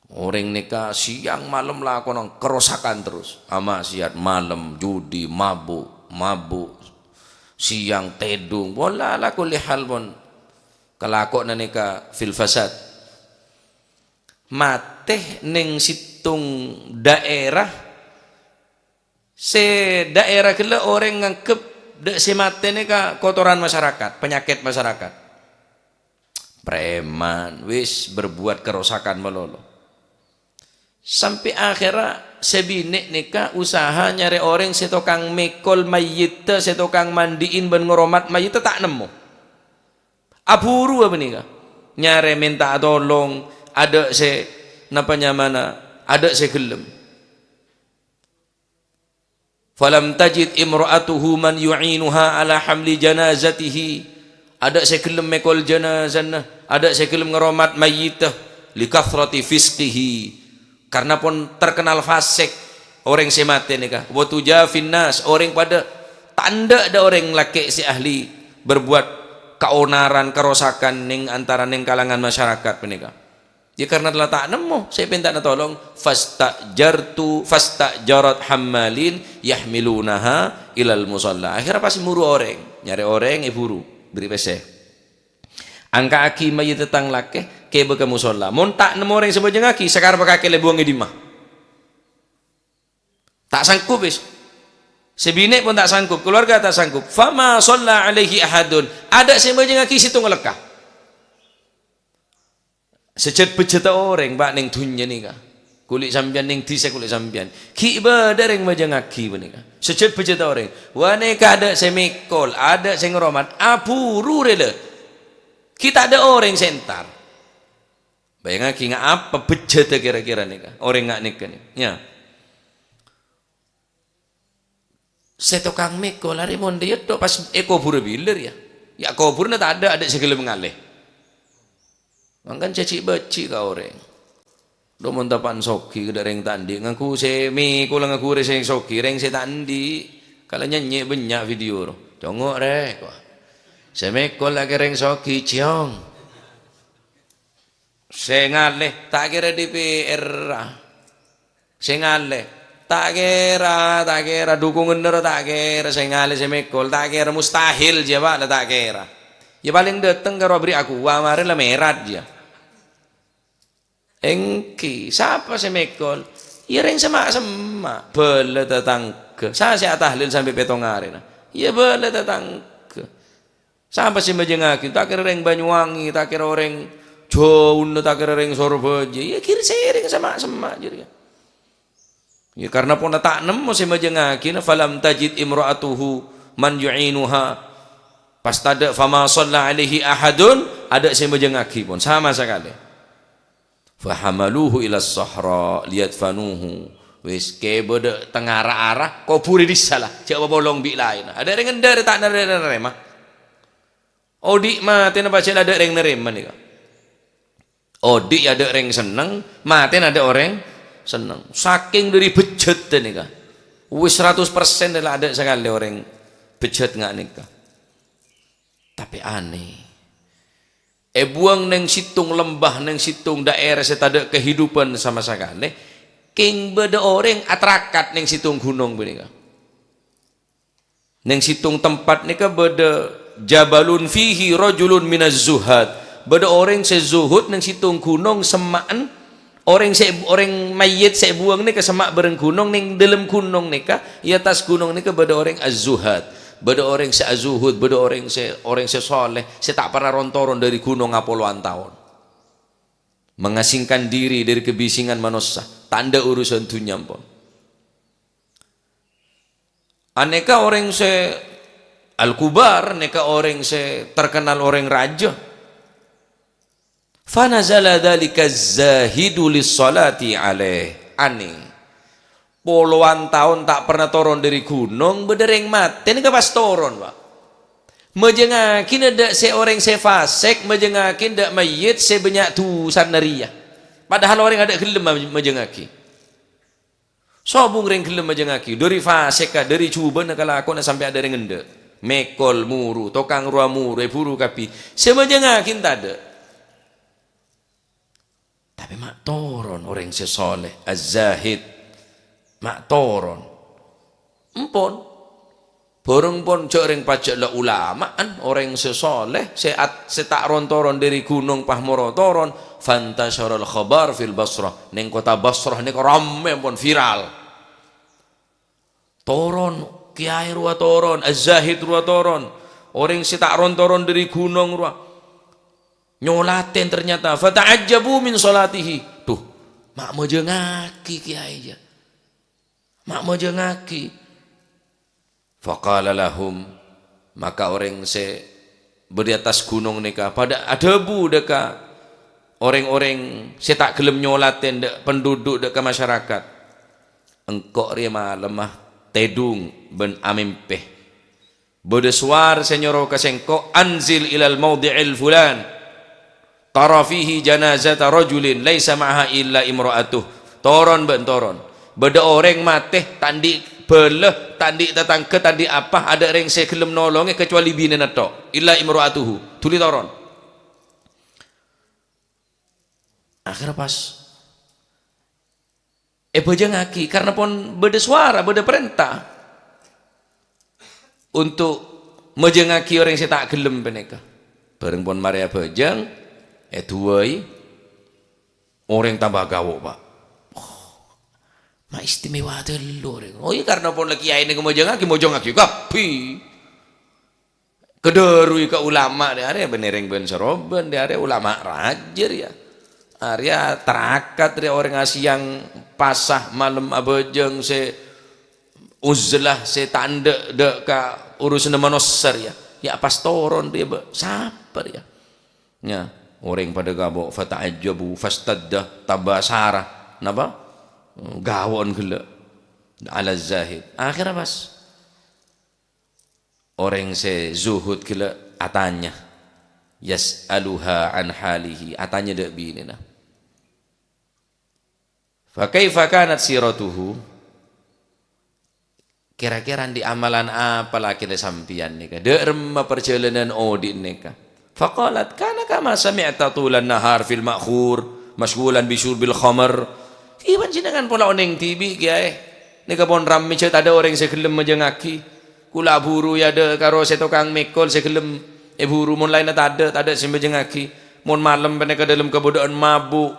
Orèng nèka siyang malem lakonan karosakan terros. Amaksiat malem, judi, mabu', mabu'. Siyang tèdung. Pola ala kulli hal pon kalakowanna nèka fil fasad. Matè neng sèttong daerah, sè daerah ghellâ' orèng nganggep dâ' sè matè nèka kotoran masyarakat, penyakit masyarakat. Preman, wis berbuat kerosakan malolo. Sampè' akhèrra sè binè' nèka usaha nyarè orèng sè tokang mèkol mayyitta, sè tokang mandi'in bân ngoromat mayyitta ta' nemmo. Abhuruwâ panèka. Nyarè mènta'a tolong, adâ' sè napa nyamana, adâ' sè ghellem. "Falam tajid imra'atuhu man yu'inuha ala hamli janazatihi." Adâ' sè ghellem mèkol janazana, adâ' sè ghellem ngoromat mayyitta, "li kathrati fisqihi." Karna pon terkenal fasik orèng sè matè nèka. "Wa tujafin nas," orèng padâ ta' endâ' dâ' orèng lakè' sè ahli berbuat kaonaran, karosakan neng antara neng kalangan masyarakat panèka. Ya, karna la ta' nemmo sè pènta'na tolong, "fasta'jartu, fasta'jarat hammalin yahmilunaha ilal musalla." Akhèrra pas muru orèng, nyarè orèng èburu, bherri' pèssè. "Angka'aghi mayyitta tang lakè, kèbâ ka musalla. Mon ta' nemmo orèng sè bhâjângaghi, sakareppa kakè lè buwâng è dimma." Ta' sanggup, wis. Sè binè' pon ta' sanggup, keluarga ta' sanggup. "Fama shalla alaihi ahadun." Adâ' sè bhâjângaghi sèttong lekka. Sajhât-bhâjhâtta orèng, Pak, neng dhunnya nèka. Kulâ sampèyan neng dhisa kulâ sampèyan. Ghi' bâdâ rèng majângaghi panèka. Sajhât-bhâjhâtta orèng. Wah, nèka adâ' sè mèkol, adâ' sè ngoromat, abhuru rèla. Ghi' tadâ' orèng sè entar. Bâjângaghi nga' apa bhâjhâtta kèra-kèra nèka, orèng nga' nèka nè. Ya. Sè tokang mèkol arè mon dâ' iyâ tok pas èkobhurâ bilâ rèya. Ya' kobhurrâ tadâ', adâ' sè ghellem ngalè. Mangkana jhâjhi' bâji' ka orèng. Dhu mon tapa'an soghi ka dâ' rèng ta' andi', ngangghu sè mèkol ngangghu rè sè soghi, rèng sè ta' andi'. Kala nyènyè' bânnya' video ro. "Congo' rè," kowa. "Sè mèkol lakè rèng soghi, ciong." Sè ngalè, ta' kèra D P R-a. Sè ngalè, Ta' kèra, ta' kèra, dhukunganna ro ta' kèra, sè ngalè sè mèkol, ta' kèra, mustahil jiyâ, Pak, la ta' kèra. Yâ palèng dâteng karo aberri' aqua, marè la mèrat jiyâ. Èngghi, sapa sè mèkol? Yâ rèng sè ma'-semma', bâlâ tatangghâ. Sa sè atahlil sampè' pètto arèna? Yâ bâlâ tatangghâ. Sapa sè majângaghi? Ta' kèra rèng Banyuwangi, ta' kèra orèng Jauna, ta' kèra rèng Sorbhâjâ. Yâ, ghir-sèrèng sè ma'-semma' jârèya. Yâ, karna pon ta' nemmo sè majângaghi, na, "Falam tajid imra'atuhu man yu'inuha." Pas tadâ', "Fama shalla alaihi ahadun," adâ' sè majângaghi pon, sama sakalè. "Fahamaluhu ila sahra liyadfanuhu." Wis, kè bâdâ tengara-ara, kobhurè dissa la, jhâ' papolong bi' laènna. Adâ' rèng endâ' rè ta' narè-, narèma. Odi' matèna pajhât adâ' rèng narèma nèka. Odi' adâ' rèng senneng, matèna adâ' orèng senneng. Sakèng dâri bejjhât nèka. Wis saratos persen la adâ' sakalè orèng bejjhât nga' nèka. Tapè anè. Èbuwâng neng sèttong lembah, neng sèttong daerah sè tadâ' kehidupan sama sakalè, kèng bâdâ orèng atarakat neng sèttong ghunong panèka. Neng sèttong tempat nèka bâdâ jabalun fihi rajulun minaz zuhad. Bâdâ orèng sè zuhud neng sèttong ghunong semma'en. Orèng sè, orèng mayyit sè èbuwâng nèka semma' bhâreng ghunong, neng dâlem ghunong nèka, è attas ghunong nèka bâdâ orèng az-zuhad, bâdâ orèng sè azuhud, bâdâ orèng sè, orèng sè soleh, sè ta' parna ron-toron dâri ghunong apolowan taon. Mengasingkan diri dari kebisingan manossa, ta' endâ' urusan dhunnya ampon. Anèka orèng sè al-kubar, nèka orèng sè terkenal orèng rajâ. Fanazala dzalika zahidu lis-shalati alaih. Anè. Polowan taon ta' parna toron dâri ghunong, bâdâ rèng matè nèka pas toron, Pak. Majângaghi nèdâ' sè orèng sè fasèk, majângaghi nèdâ' mayyit sè bânnya' dusana rèya. Padahal orèng adâ' ghellem ma-, majângaghi. Sobung rèng ghellem majângaghi, dâri fasèkka, dâri jhubâ'na kalakowanna sampè' adâ' rèng endâ'. Mèkol moro, tokang rowa moro, èburu kabbhi. Sè majângaghi tadâ'. Tapè ma' toron orèng sè soleh, az-zahid. Ma' toron. Empon. Bhâreng pon jhâ' rèng pajhât la ulama'an, orèng sè soleh, sè at-, sè ta' ron-toron dâri ghunong pas moro toron, fantasyaral khabar fil Basrah. Neng kottha Basrah nèka rammè pon viral. Toron, kèyaè rowa toron, az-zahid rowa toron. Orèng sè ta' ron-toron dâri ghunong rowa. Nyolatè ternyata, fata'ajjabu min shalatihi. Duh, ma' majângaghi kèyaè jâ. Ma' majângaghi. Faqala lahum, maka orèng sè bâdâ è attas ghunong nèka padâ adhâbu dâ' ka orèng-orèng sè ta' ghellem nyolatè dâ' penduduk dâ' ka masyarakat, "Engko' rèya malemma tèdung bân amèmpè. Bâdâ sowar sè nyoro ka sèngko', 'Anzil ilal maudhi'il fulan. Tara fihi janazata rajulin laisa ma'aha illa imra'atuh.'" Toron bân toron. Bâdâ orèng matè, ta' andi' bhâlâ, ta' andi' tatangghâ, ta' andi' apa, adâ' rèng sè ghellem nolongè kacobâli binèna tok. Illa imra'atuhu. Dhuli toron. Akhèrra pas èbhâjângaghi, karna pon bâdâ sowara, bâdâ parènta untuk majângaghi orèng sè ta' ghellem panèka. Bhâreng pon marè abhâjâng, èduwâi, orèng tamba gawo, Pak. Oh, ma' istimewa tello orèng. Oh, iyâ, karna pon la kèyaè nèko majângaghi, majângaghi kabbhi. Kadhâruwi ka ulama, dâ' arè bânnè rèng bân-sarobân, dâ' arè ulama rajâ rèya. Arèya tarakat rèya orèng asèyang pasa malem abhâjâng sè uzlah, sè ta' endâ' dâ' ka urusanna manossa rèya. Yâ' pas toron rèya, Bâ'. Sapa rèya? Yâ, orèng padâ gabok, fata'ajjabu, fastadda, tamba sara. Napa? Gawo'en ghellâ'. Ala zahid. Akhèrra pas. Orèng sè zuhud ghellâ' atanya, yas'aluha an halihi, atanya dâ' binèna. Fa kaifa kanat siratuhu? Kèra-kèra andi' amalan apa lakèna sampèyan nèka? Dâ' remma parjhâlânan odi' nèka? Faqalat, kana kama sami'ta tulan nahar fil ma'khur, masyghulan bi syurbil khamar. Ghi panjhennengan pola onèng dhibi', Kèyaè. Nèka pon rammè, jhâ' tadâ' orèng sè ghellem majângaghi. Kaulâ abhuru èadâ' karo sè tokang mèkol sè ghellem èbhuru, mon laènna tadâ', tadâ' sè majângaghi. Mon malem panèka dâlem kabâdâ'ân mabu',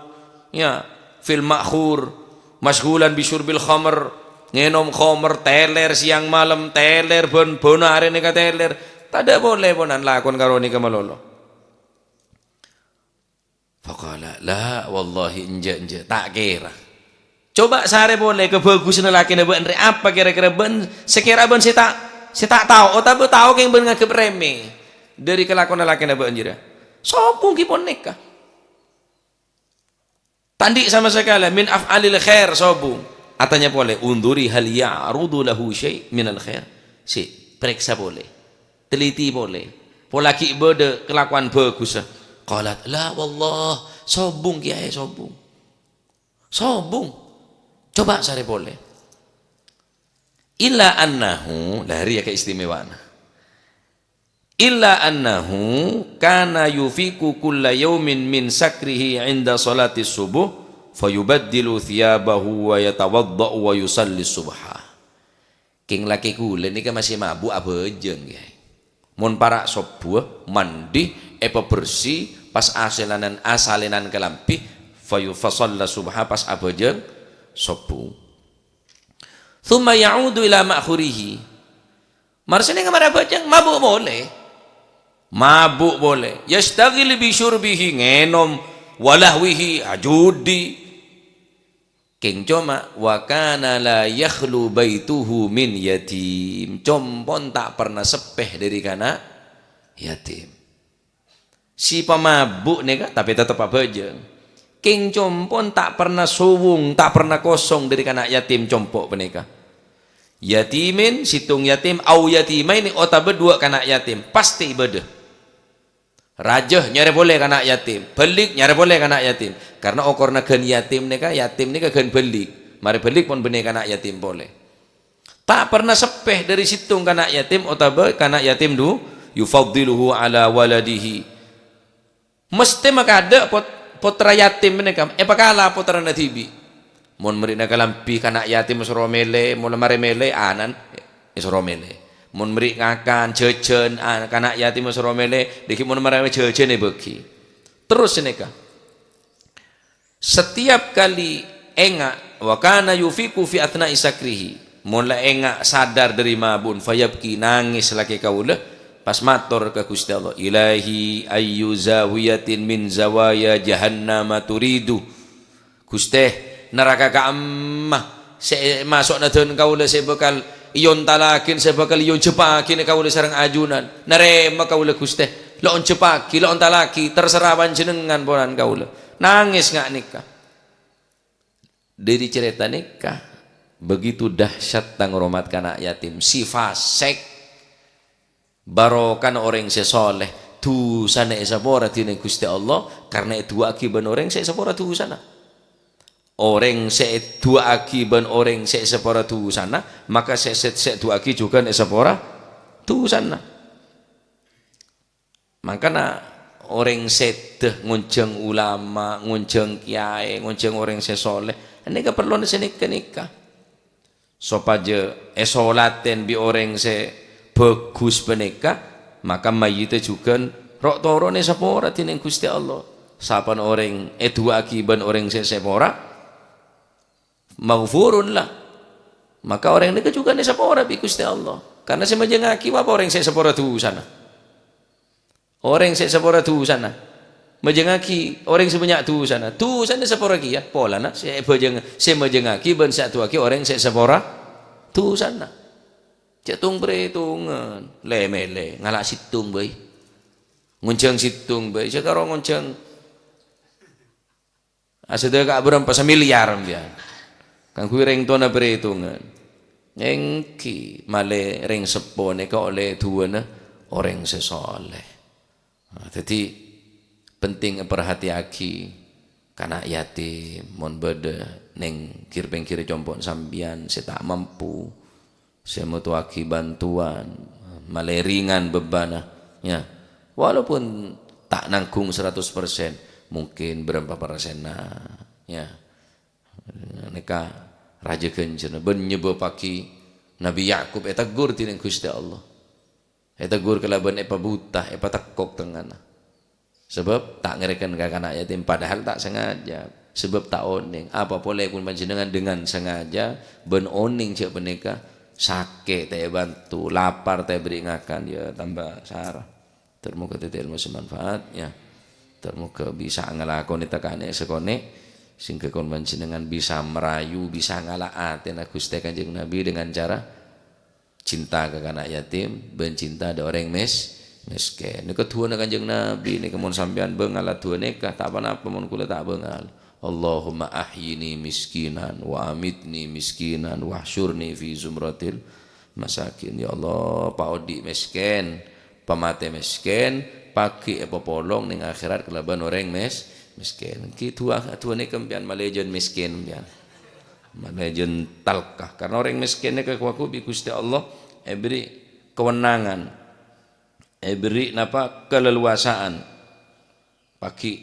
ya, fil ma'khur, masyghulan bi syurbil khamr, ngènom khamr, tèlèr sèyang malem, tèlèr bân-bân arè nèka tèlèr. Tadâ' polè ponan lakon karo nèka malolo. Faqala, "La, wallahi, enjâ', enjâ', ta' kèra." Coba sarè polè kabhâghusânna lakèna bâ'na rè, apa kèra-kèra bâ'na, sè kèra bâ'na sè ta', sè ta' tao, otabâ tao kèng bâ'na nganggep remè dhâri kalakowanna lakèna bâ'na jârèya. Sobung ghi' pon nèka. Ta' andi' sama sakalè min af'alil khair sobung. Atanya polè, "Undhuri hal ya'rudu lahu syai' minal khair." Sè, parèksa polè. Teliti polè. Polaghi bâdâ kalakowan bhâghussa. Qalat, "La wallah, sobung, Kèyaè, sobung. Sobung. Coba sarè polè." Illa annahu, la, rèya keistimewaanna. Illa annahu kana yufiqu kulla yaumin min sakrihi 'inda shalati subuh, fayubaddilu thiyabahu wa yatawadda'u wa yusalli subha. Kèng lakè kaulâ nèka masè mabu' abhâjâng, Kèyaè. Mon para' sobbhuwâ, mandi, èpabersè, pas asèlanan, asalènan kalambhi, fayu-, fasalla subha, pas abhâjâng sobbhu. Tsumma ya'udu ila ma'khurihi. Mara sè nèng marè abhâjâng, mabu' polè. Mabu' polè. Yastaghil bi syurbihi, ngènom, wa lahwihi, ajudi. Kèng coma, wa kana la yakhlu baituhu min yatim. Compon ta' perna seppè dhâri kana' yatim. Si pamabu' nèka, tapè teptep abhâjâng. Kèng compon ta' perna sowung, ta' perna kosong dhâri kana' yatim compo' panèka. Yatimin, sèttong yatim, au yatimaini, otabâ duwâ' kana' yatim, pastè ibâdâ. Rajâ nyarè polè kana' yatim, bâlik nyarè polè kana' yatim. Karna okorna ghân yatim nèka, yatim nèka ghân bâlik. Marè bâlik pon bânnè kana' yatim polè. Ta' perna seppè dhâri sèttong kana' yatim otabâ kana' yatim du, yufaddiluhu ala waladihi. Mestè makadâ' pot-, pottra yatim panèka èpakala pottrana dhibi'. Mon mèrè'na kalambhi kana' yatim èsoro mèlè, mon la marè mèlè, ana'na èsoro mèlè. Mon mèrè' ngakan, jhâjhân, a-, kana' yatim èsoro mèlè, dhâggi' mon marè jhâjhân èbâghi. Terros sanèka. Setiap kali enga', wa kana yufiqu fi atsna'i sakrihi, mon la enga' sadar dhâri mabu'na, fayabki, nangès lakè kaulâ, pas mator ka Ghustè Allah, "Ilahi, ayyu zawiyatin min zawaya jahannama turidu?" Ghustè, naraka ka'emma sè maso'na dân kaulâ sè bhâkal èontallaghi, sè bhâkal èonjhâpaghi kaulâ sareng ajunan. Narèma kaulâ, Ghustè. La onjhâpaghi, la ontallaghi, terserah Panjhennengngan polana kaulâ. Nangès nga' nèka. Dhâri carèta nèka, begitu dahsyat tang hormat kana' yatim, si fasèk. Barokana orèng sè soleh, dhusana èsapora dhinèng Ghustè Allah, karna èdu'aaghi bân orèng sè èsapora dhusana. Orèng sè èdu'aaghi bân orèng sè èsapora dhusana, maka sè, sè, sè èdu'aaghi jhughân èsapora dhusana. Mangkana orèng sèdhâ ngonjhâng ulama, ngonjhâng kèyaè, ngonjhâng orèng sè soleh, nèka parlona sè nèka-nèka. Sopajâ èsolatè bi' orèng sè bhâghus panèka, maka mayyitta jhughân ro'-toro'na èsapora dhinèng Ghustè Allah. Sapana orèng èdu'aaghi bân orèng sè èsapora, maghfurun lah. Maka orèng nèka jhughân èsapora bi' Ghustè Allah. Karna sè majângaghi apa orèng sè èsapora dhusana? Orèng sè èsapora dhusana. Majângaghi orèng sè bânnya' dhusana. Dhusana èsapora kèya, polana sè èbhâjâng-, sè majângaghi bân sè adu'aaghi orèng sè èsapora dhusana. Jhâ' tong-bârètongan, lè-mèlè, ngala' sèttong bhâi. Ngonjhâng sèttong bhâi, jhâ' karo ngonjhâng Asèdhâ ka' bârâmpa samiliar sampèyan. Kaangghuy rèng towana bârètongan. Èngghi, malè rèng seppo nèka ollè du'ana orèng sè soleh. Nah, dhâddhi penting èparhatèyaghi kana' yatim, mon bâdâ neng ghir-pèngghirrâ compo'na sampèyan sè ta' mampu, sè motowaghi bantuan, malè ringan bebbanna, ya. Walaupun ta' nanggung seratus persen, mungkin bârâmpa persenna, ya. Nèka Rajâ ghânjhârânna, bân nyebâbbhâghi Nabbhi Yakub ètegghur dhinèng Ghustè Allah. Ètegghur kalabân èpabuta, èpatekkok tengngana. Sabâb ta' ngarèken ka kana' yatim, padahal ta' sengaja. Sabâb ta' onèng. Apa polè kun panjhennengngan dengan sengaja bân onèng jâ' panèka sakè' ta' èbantu, lapar ta' èberri' ngakan, ya tamba sara. Ter-moga dhâddhi èlmo sè manfaat, ya. Ter-moga bisa ngalakonè ta' kanè sakonè', sehingga kon panjhennengngan bisa merayu, bisa ngala' atèna Ghustè Kanjeng Nabi dengan cara cinta ka kana' yatim, bân cinta dâ' orèng mes-, mèskèn. Nèka du'âna Kanjeng Nabi, nèka mon sampèyan bângal adu'â nèka, ta' ponapa mon kaulâ ta' bângal. "Allahumma ahyini miskinan, wa amitni miskinan, wahsyurni fi zumratil masakin." Ya Allah, paodi' mèskèn, pamatè mèskèn, paghi' èpapolong neng akhèrat kalabân orèng mes-, mèskèn. Ghi du'â, adu'â nèka sampèyan malè jân mèskèn, sampèyan. Malè jân talka. Karna orèng mèskèn nèka èkowa-kowa bi' Ghustè Allah èberri' kewenangan, èberri' napa, kaleluasaan. Paghi',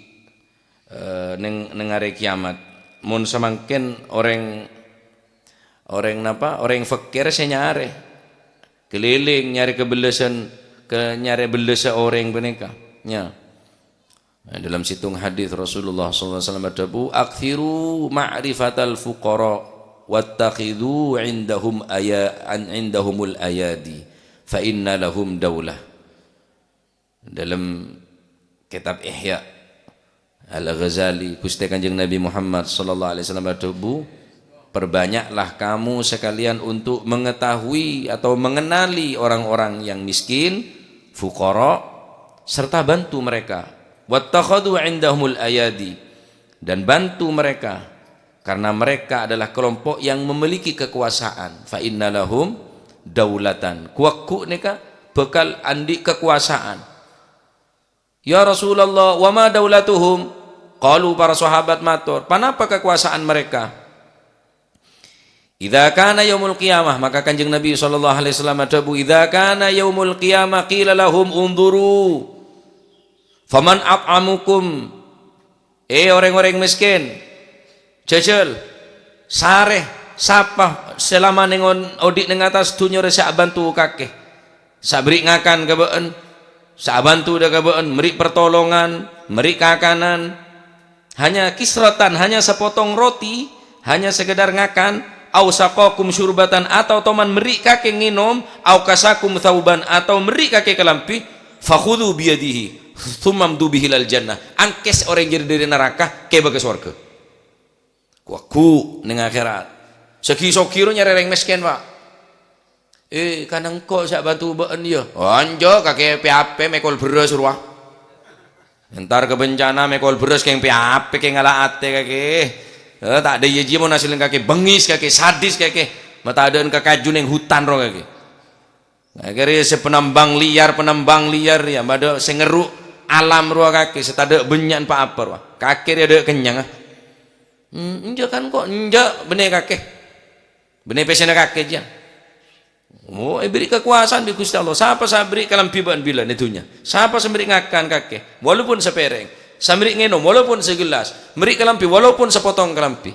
eh, neng, neng arè kiamat. Mon samangkèn orèng, orèng napa, orèng fakir sè nyarè. Keliling nyarè kabellasân, ke nyarè bellassa orèng panèka. Ya. Nah, dalam sèttong hadis Rasulullah sallallahu alaihi wasallam adhâbu, "Aktsiru ma'rifatal fuqara, wattakhidzu indahum aya-, an-, indahumul ayadi, fa inna lahum daulah." Dalam kitab Ihya Al-Ghazali, Ghustè Kanjeng Nabi Muhammad sallallahu alaihi wasallam adhâbu, "Perbanyaklah kamu sekalian untuk mengetahui atau mengenali orang-orang yang miskin, fuqara, serta bantu mereka. Wattakhadhu indahumul ayadi, dan bantu mereka, karena mereka adalah kelompok yang memiliki kekuasaan. Fa inna lahum daulatan." Ghu-lagghu nèka bhâkal andi' kakowasanan. "Ya Rasulullah, wa ma daulatuhum?" Qalu, para sahabat mator, "Ponapa kakowasaan mereka?" "Idza kana yaumul qiyamah," maka Kanjeng Nabi sallallahu alaihi wasallam adhâbu, "Idza kana yaumul qiyamah qila lahum unzuru faman at'amakum." Eh, orèng-orèng mèskèn, jhâjhâl, sarè, sapa sè la manèng on-, odi' neng attas dhunnya rèya sè abanto kakè, sè aberri' ngakan ka bâ'ân, sè abanto dâ' ka bâ'ân, mèrri' partolongan, mèrri' kakanan, hanya kisratan, hanya sepotong roti, hanya sekedar ngakan, au saqakum syurbatan, atau toman mèrri' kakè ngènom, au kasakum thauban, atau mèrri' kakè kalambhi, fakhudhu biyadihi, tsumma mdu bihi ilal jannah. Angkès orèng jârèya dâri naraka, kèbâ ka sowarghâ. Ghu-lagghu neng akhèrat. Sè ghi-soghi rowa nyarè orèng mèskèn, Pak. "Eh, kan engko' sè abanto bâ'ân, ya?" "Oh, enjâ', kakè pè-apè mèkol bherrâs rowa. Entar ka bencana mèkol bherrâs kèng pè-apè, kèng ala atè kakè. Eh, ta' dâ' iyâ jiyâ mon hasèlla kakè bengngis kakè, sadis kakè. Matadâ'ân ka kaju neng hutan rowa kakè." Akhèrra sè penambang liar, penambang liar, ya, padâ sè ngerru' alam rowa kakè, sè tadâ' bânnya'na pa-apa rowa. Kakè rèya dâ' kennyang, ah. Hmm, enjâ' kan kok, enjâ' bânnè kakè. Bânnè pèssèna kakè jiyâ. Oh, èberri' kakowasaan bi' Ghustè Allah. Sapa sè aberri' kalambhi bâ'ân bilân è dhunnya? Sapa sè mèrri' ngakan kakè? Walaupun sapèrèng. Sè mèrri' ngènom, walaupun sagellas. Mèrri' kalambhi, walaupun sapotong kalambhi.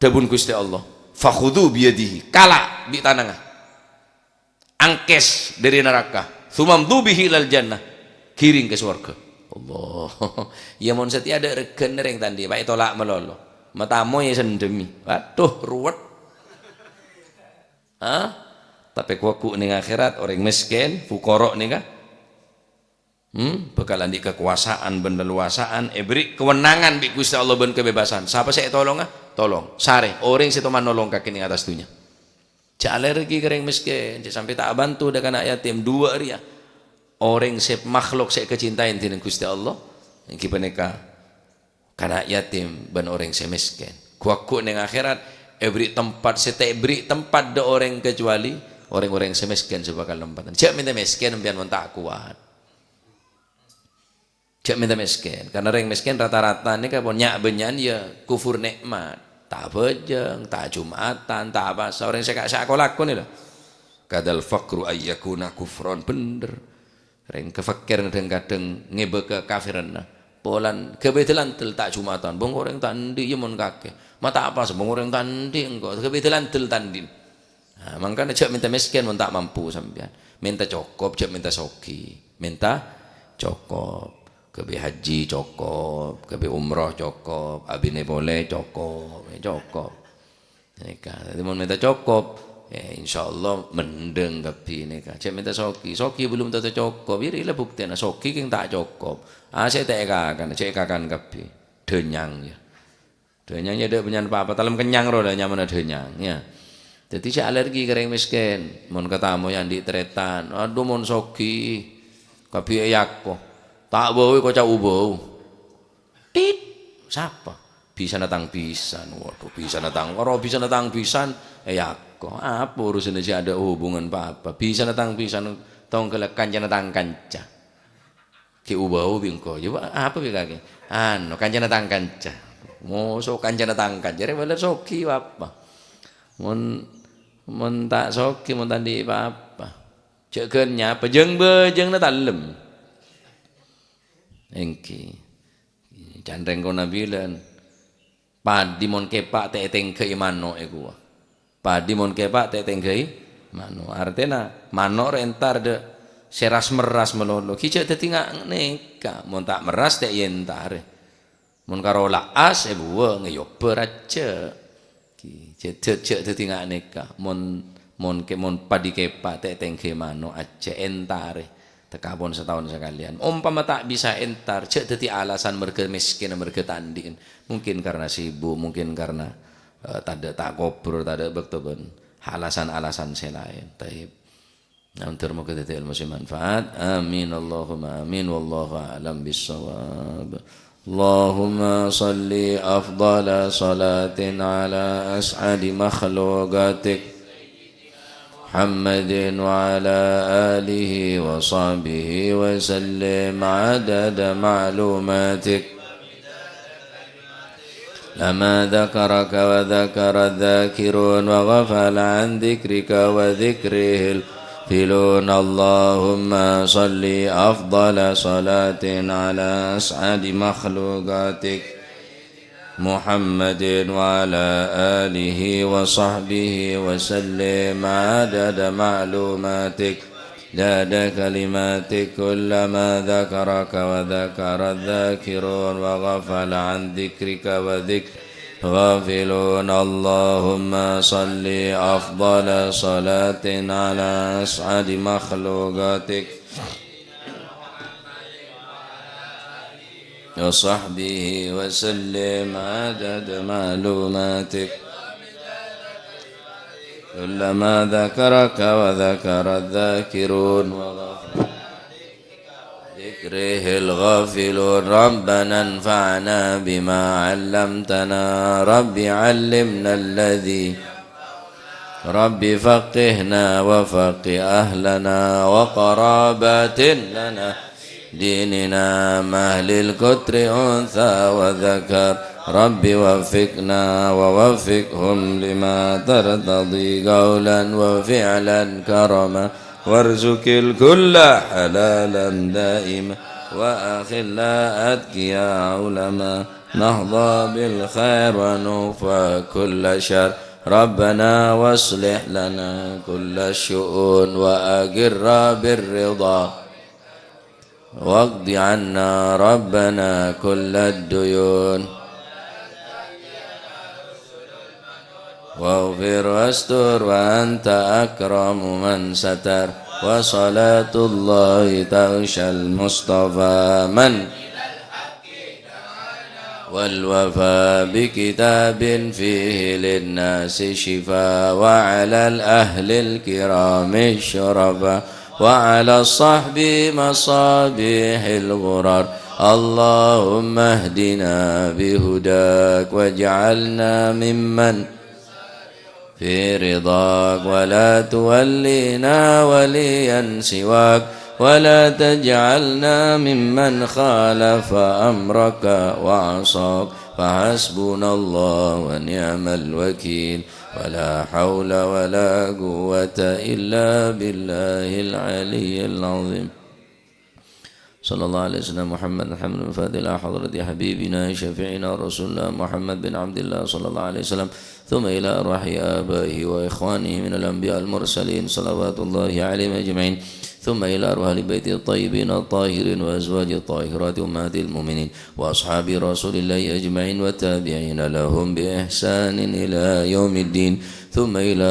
Dhâbuna Ghustè Allah, "Fakhudhu biyadihi," kala' bi' tanangnga. Angkès dâri naraka. "Tsumma mdu bihi ilal jannah." Ghiring ka sowarghâ. Allah. Ya mon satèya adâ' règhâna rèng tandhi, Pak, ètola' malolo. Matamoy èsendhemmi. Waduh, ruwet. Hah? Tapè ghu-lagghu neng akhèrat, orèng mèskèn, fuqara nèka. Hmm, bhâkal andi' kakowasaan bân lelowasaan, èberri' kawenangan bi' Ghustè Allah bân kabebbasan. Sapa sè ètolonga? Tolong. Sarè, orèng sè toman nolong kakè neng attas dhunnya. Jhâ' alèrèghi ka orèng mèskèn, jhâ' sampè' ta' abanto dâ' kana' yatim. Duwâ' rèya. Orèng sè makhlok sè èkacintaè dhinèng Ghustè Allah, èngghi panèka kana' yatim bân orèng sè mèskèn. Ghu-lagghu neng akhèrat, èberri' tempat sè ta' èberri' tempat dâ' orèng kacobâli orèng-orèng sè mèskèn sè bhâkal tempattan. Jhâ' mènta mèskèn sampèyan mon ta' kowat. Jhâ' mènta mèskèn. Karna orèng mèskèn rata-rata nèka pon nya'-bânnya'an ya kufur nè'mat. Ta' abhâjâng, ta' jum'atan, ta' apasa. Orèng sè ka-, sè ako-lakon lho. Kadal faqru ayyakuna kufran. Bhender. Rèng kafakkiran kadhâng-kadhâng ngèbâ kakafèranna. Polana ghâbây dâlandel ta' Jumatan, bâng orèng ta' andi' iyâ mon kakè. Ma' ta' pas, bâng orèng ta' andi' engko', ghâbây dâlandel ta' andi'. Nah, mangkana jhâ' mènta mèskèn mon ta' mampu sampèyan. Mènta cokop, jhâ' mènta soghi. Mènta cokop. Ghâbây haji cokop, ghâbây umroh cokop, abinè polè cokop, ya cokop. Nèka, dhâddhi mon mènta cokop, ya insyaallah mendhâng kabbhi nèka. Jhâ' mènta soghi, soghi belum tentu cokop. Iyâ rèya buktèna soghi kèng ta' cokop. Asè ta' èkakan, jhâ' èkakan kabbhi. Dhânyang, ya. Dhânyang, ya, dâ' bânnya'an pa-apa, talem kennyang rowa la nyamana dhânyang, ya. Dhâddhi jhâ' alergi ka rèng mèskèn. Mon katamoy andi' tarètan, adhu mon soghi, kabbhi èako. Ta' bâu èkoca' u-bâu. Tit! Sapa? Bhisana tang bhisan. Waduh, bhisana tang, ora bhisana tang bhisan, èako. Apa urusanna sè adâ' hubungan pa-apa? Bhisana tang bhisan, tongghâlla kancana tang kanca. Ghi' u-bâu bi' engko'. Ya, apa bi' kakè? Anu, kancana tang kanca. Moso kancana tang kanca. Rè bâlâ soghi apa? Mon, mon ta' soghi, mon ta' andi' pa-apa. Jhâ' ghân nyapa, jâng-bâjângnga talem. Èngghi. Can rèng kona bilân. Padi mon kèpa' ta' ètèngghâ'i mano'è kowa. Padi mon kèpa' ta' ètèngghâ'i mano'. Artèna mano' rè entar dâ' sè ras-merras malolo. Ghi jhâ' dhâddhi nga-, nèka. Mon ta' merras ta' èentarè. Mon karo la'as èbuwâng, èyobâ rajâ. Ghi, jhâ-, jhâ-, jhâ' dhâddhi nga-, nèka. Mon, mon kè-, mon padi kèpa' ta' ètèngghâ'i mano', ajjhâ' èntarè. Tekka pon sataon sakalèyan. Ompama ta' bisa èntar, jhâ' dhâddhi alasan merghâ mèskèn, merghâ ta' andi'en. Mungkin karena sibuk, mungkin karena, eh, tadâ' takobur, tadâ' bâkto bân alasan-alasan sè laèn. Taib. Nah, moghâ dhâddhi ilmu sè manfaat. Amin, Allahumma amin. Wallahu a'lam bissawab. Allahumma shalli afdhala shalatin ala as'adi makhluqatik. محمد وعلى آله وصحبه وسلم عدد معلوماتك. لما ذكرك وذكر الذاكرون وغفل عن ذكرك وذكره الغافلون. اللهم صل أفضل صلاة على أسعد مخلوقاتك. محمد وعلى آله وصحبه وسلم عدد معلوماتك، عدد كلماتك، كلما ذكرك وذكر الذاكرون وغفل عن ذكرك وذكر الغافلون. اللهم صل أفضل صلاة على أسعد مخلوقاتك. وصحبه وسلم عدد معلوماتك. كلما ذكرك وذكر الذاكرون وغفل ذكره الغافلون. ربنا انفعنا بما علمتنا. رب علمنا الذي رب فقهنا وفقه أهلنا وقرابات لنا ديننا مع أهل القطر أنثى وذكر. رب وفقنا ووفقهم لما ترتضي قولا وفعلا كرما وارزق الكل حلالا دائما وأخلاء أتقياء علماء نحظى بالخير ونكفى كل شر. ربنا واصلح لنا كل الشؤون وأقر بالرضا واقض عنا ربنا كل الديون. واغفر واستر وأنت أكرم من ستر. وصلاة الله تغشى المصطفى من والوفاء بكتاب فيه للناس شفاء، وعلى الأهل الكرام الشرفاء، وعلى الصحب مصابيح الغرر. اللهم اهدنا بهداك واجعلنا ممن في رضاك، ولا تولينا وليا سواك، ولا تجعلنا ممن خالف أمرك وعصاك، فحسبنا الله ونعم الوكيل، ولا حول ولا قوة إلا بالله العلي العظيم. صلى الله عليه وسلم، محمد حمد الفاتح إلى حضرة حبيبنا شفيعنا رسول الله محمد بن عبد الله صلى الله عليه وسلم، ثم إلى أرواح آبائه وإخوانه من الأنبياء المرسلين صلوات الله عليهم أجمعين، ثم إلى أرواح آل بيته الطيبين الطاهرين وأزواجه الطاهرات أمهات المؤمنين وأصحاب رسول الله أجمعين والتابعين لهم بإحسان إلى يوم الدين، ثم إلى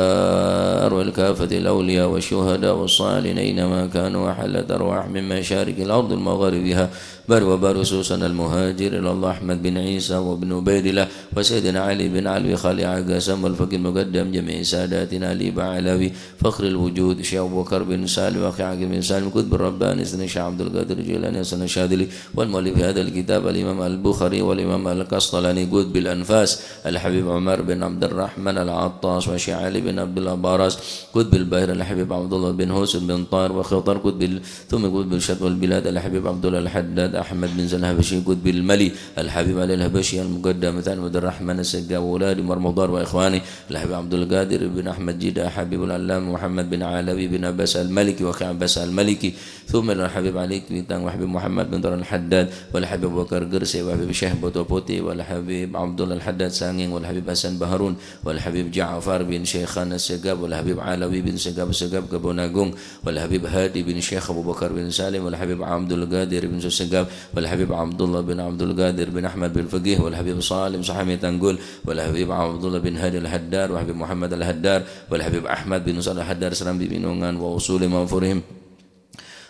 أرواح كافة الأولياء والشهداء والصالحين أينما كانوا، وحلت أرواح من مشارق الأرض ومغاربها، بر وبر، خصوصا المهاجر إلى الله أحمد بن عيسى وابن عبيد الله وسيدنا علي بن علوي خليفة أعظم والفقيه المقدم جميع ساداتنا آل بعلوي فخر الوجود شيخ أبو بكر بن سالم وأخي عاقب بن سالم قطب الرباني سيدنا الشيخ عبد القادر الجيلاني الحسن الشاذلي والمؤلف هذا الكتاب الإمام البخاري والإمام القسطلاني قطب الأنفاس الحبيب عمر بن عبد الرحمن العطاس والشيخ علي بن عبد الله باراس قطب البحر الحبيب عبد الله بن حسين بن طاهر وخطر قطب ال-، ثم قطب الشط والبلاد الحبيب عبد الله الحداد أحمد بن زين الحبشي قطب الملي الحبيب علي الحبشي المقدم ثاني عبد الرحمن السقاف وأولاد عمر مضر وإخوانه الحبيب عبد القادر بن أحمد جدة حبيب العلامة محمد بن علوي بن عباس المالكي وأخي عباس المالكي ثم إلى الحبيب علي كويتان والحبيب محمد بن طارق الحداد والحبيب أبو بكر قرسي والحبيب الشيخ بطوطي والحبيب عبد الله الحداد سانجين والحبيب حسن بحرون والحبيب جعفر بن شيخان السقاف والحبيب علوي بن سقاف سقاف كبوناغون والحبيب هادي بن شيخ أبو بكر بن سالم والحبيب عبد القادر بن سقاف والحبيب عبد الله بن عبد القادر بن أحمد بن فقيه والحبيب سالم سحامي تنقل والحبيب عبد الله بن هادي الحداد والحبيب محمد الحداد والحبيب أحمد بن صالح الحداد سرامبي بنونغان وأصولهم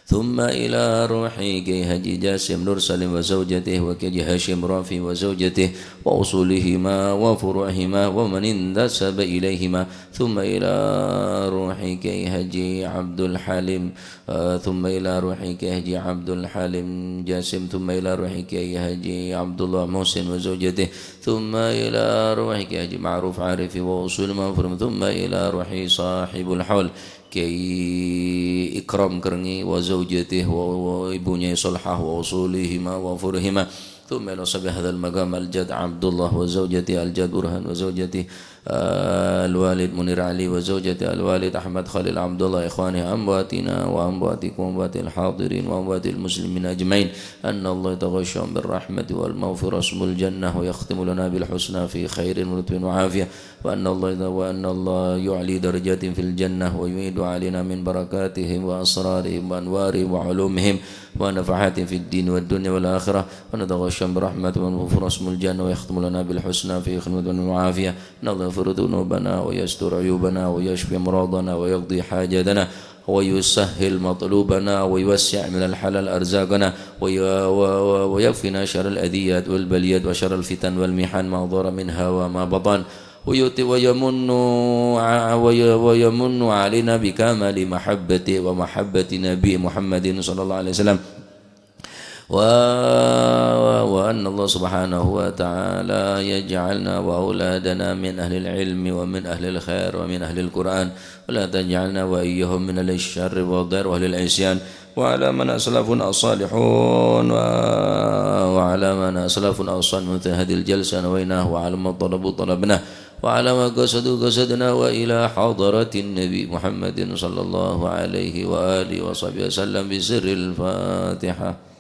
ثم إلى روح كي حاجي جاسم نور سالم وزوجته وكي حاجي هاشم رافي وزوجته وأصولهما وفروعهما ومن انتسب إليهما ثم إلى روح كي حاجي عبد الحليم، آه، ثم إلى روح كي حاجي عبد الحليم جاسم ثم إلى روح كي حاجي عبد الله محسن وزوجته ثم إلى روح كي حاجي معروف عارف وأصول مفروم ثم إلى روح صاحب الحول كي إكرام كرني وزوجته و-، وابنه صلحة وأصولهما وفروعهما ثم إلى صاحب هذا المقام الجد عبد الله وزوجته الجد برهان وزوجته، آه، الوالد منير علي وزوجته الوالد أحمد خليل عبد الله إخوانه أمواتنا وأمواتكم وأموات الحاضرين وأموات المسلمين أجمعين أن الله يتغشاهم بالرحمة والمغفرة ويسكنهم الجنة ويختم لنا بالحسنى في خير ولطف وعافية وأن الله، وأن الله يعلي درجاتهم في الجنة ويعيد علينا من بركاتهم وأسرارهم وأنوارهم وعلومهم ونفحاتهم في الدين والدنيا والآخرة، ونتغشاهم برحمته والمغفرة ويسكنهم الجنة ويختم لنا بالحسنى في خدمة وعافية، أن الله يغفر ذنوبنا ويستر عيوبنا ويشفي أمراضنا ويقضي حاجاتنا ويسهل مطلوبنا ويوسع من الحلال أرزاقنا وي-، و-، و-، ويكفينا شر الأذيات والبليات وشر الفتن والمحن ما ظهر منها وما بطن. ويؤتي ويمن ع-، وي-، ويمن علينا بكمال محبته ومحبة نبي محمد صلى الله عليه وسلم. و-، و-، وأن الله سبحانه وتعالى يجعلنا وأولادنا من أهل العلم ومن أهل الخير ومن أهل القرآن، ولا تجعلنا وإياهم من أهل الشر والضير وأهل العصيان. وعلى من أسلفنا الصالحون و-، وعلى من أسلفنا الصالحون في هذه الجلسة نويناه، وعلى ما طلبوا طلبناه، وعلى ما قصدوا قصدنا، وإلى حضرة النبي محمد صلى الله عليه وآله وصحبه وسلم بسر الفاتحة.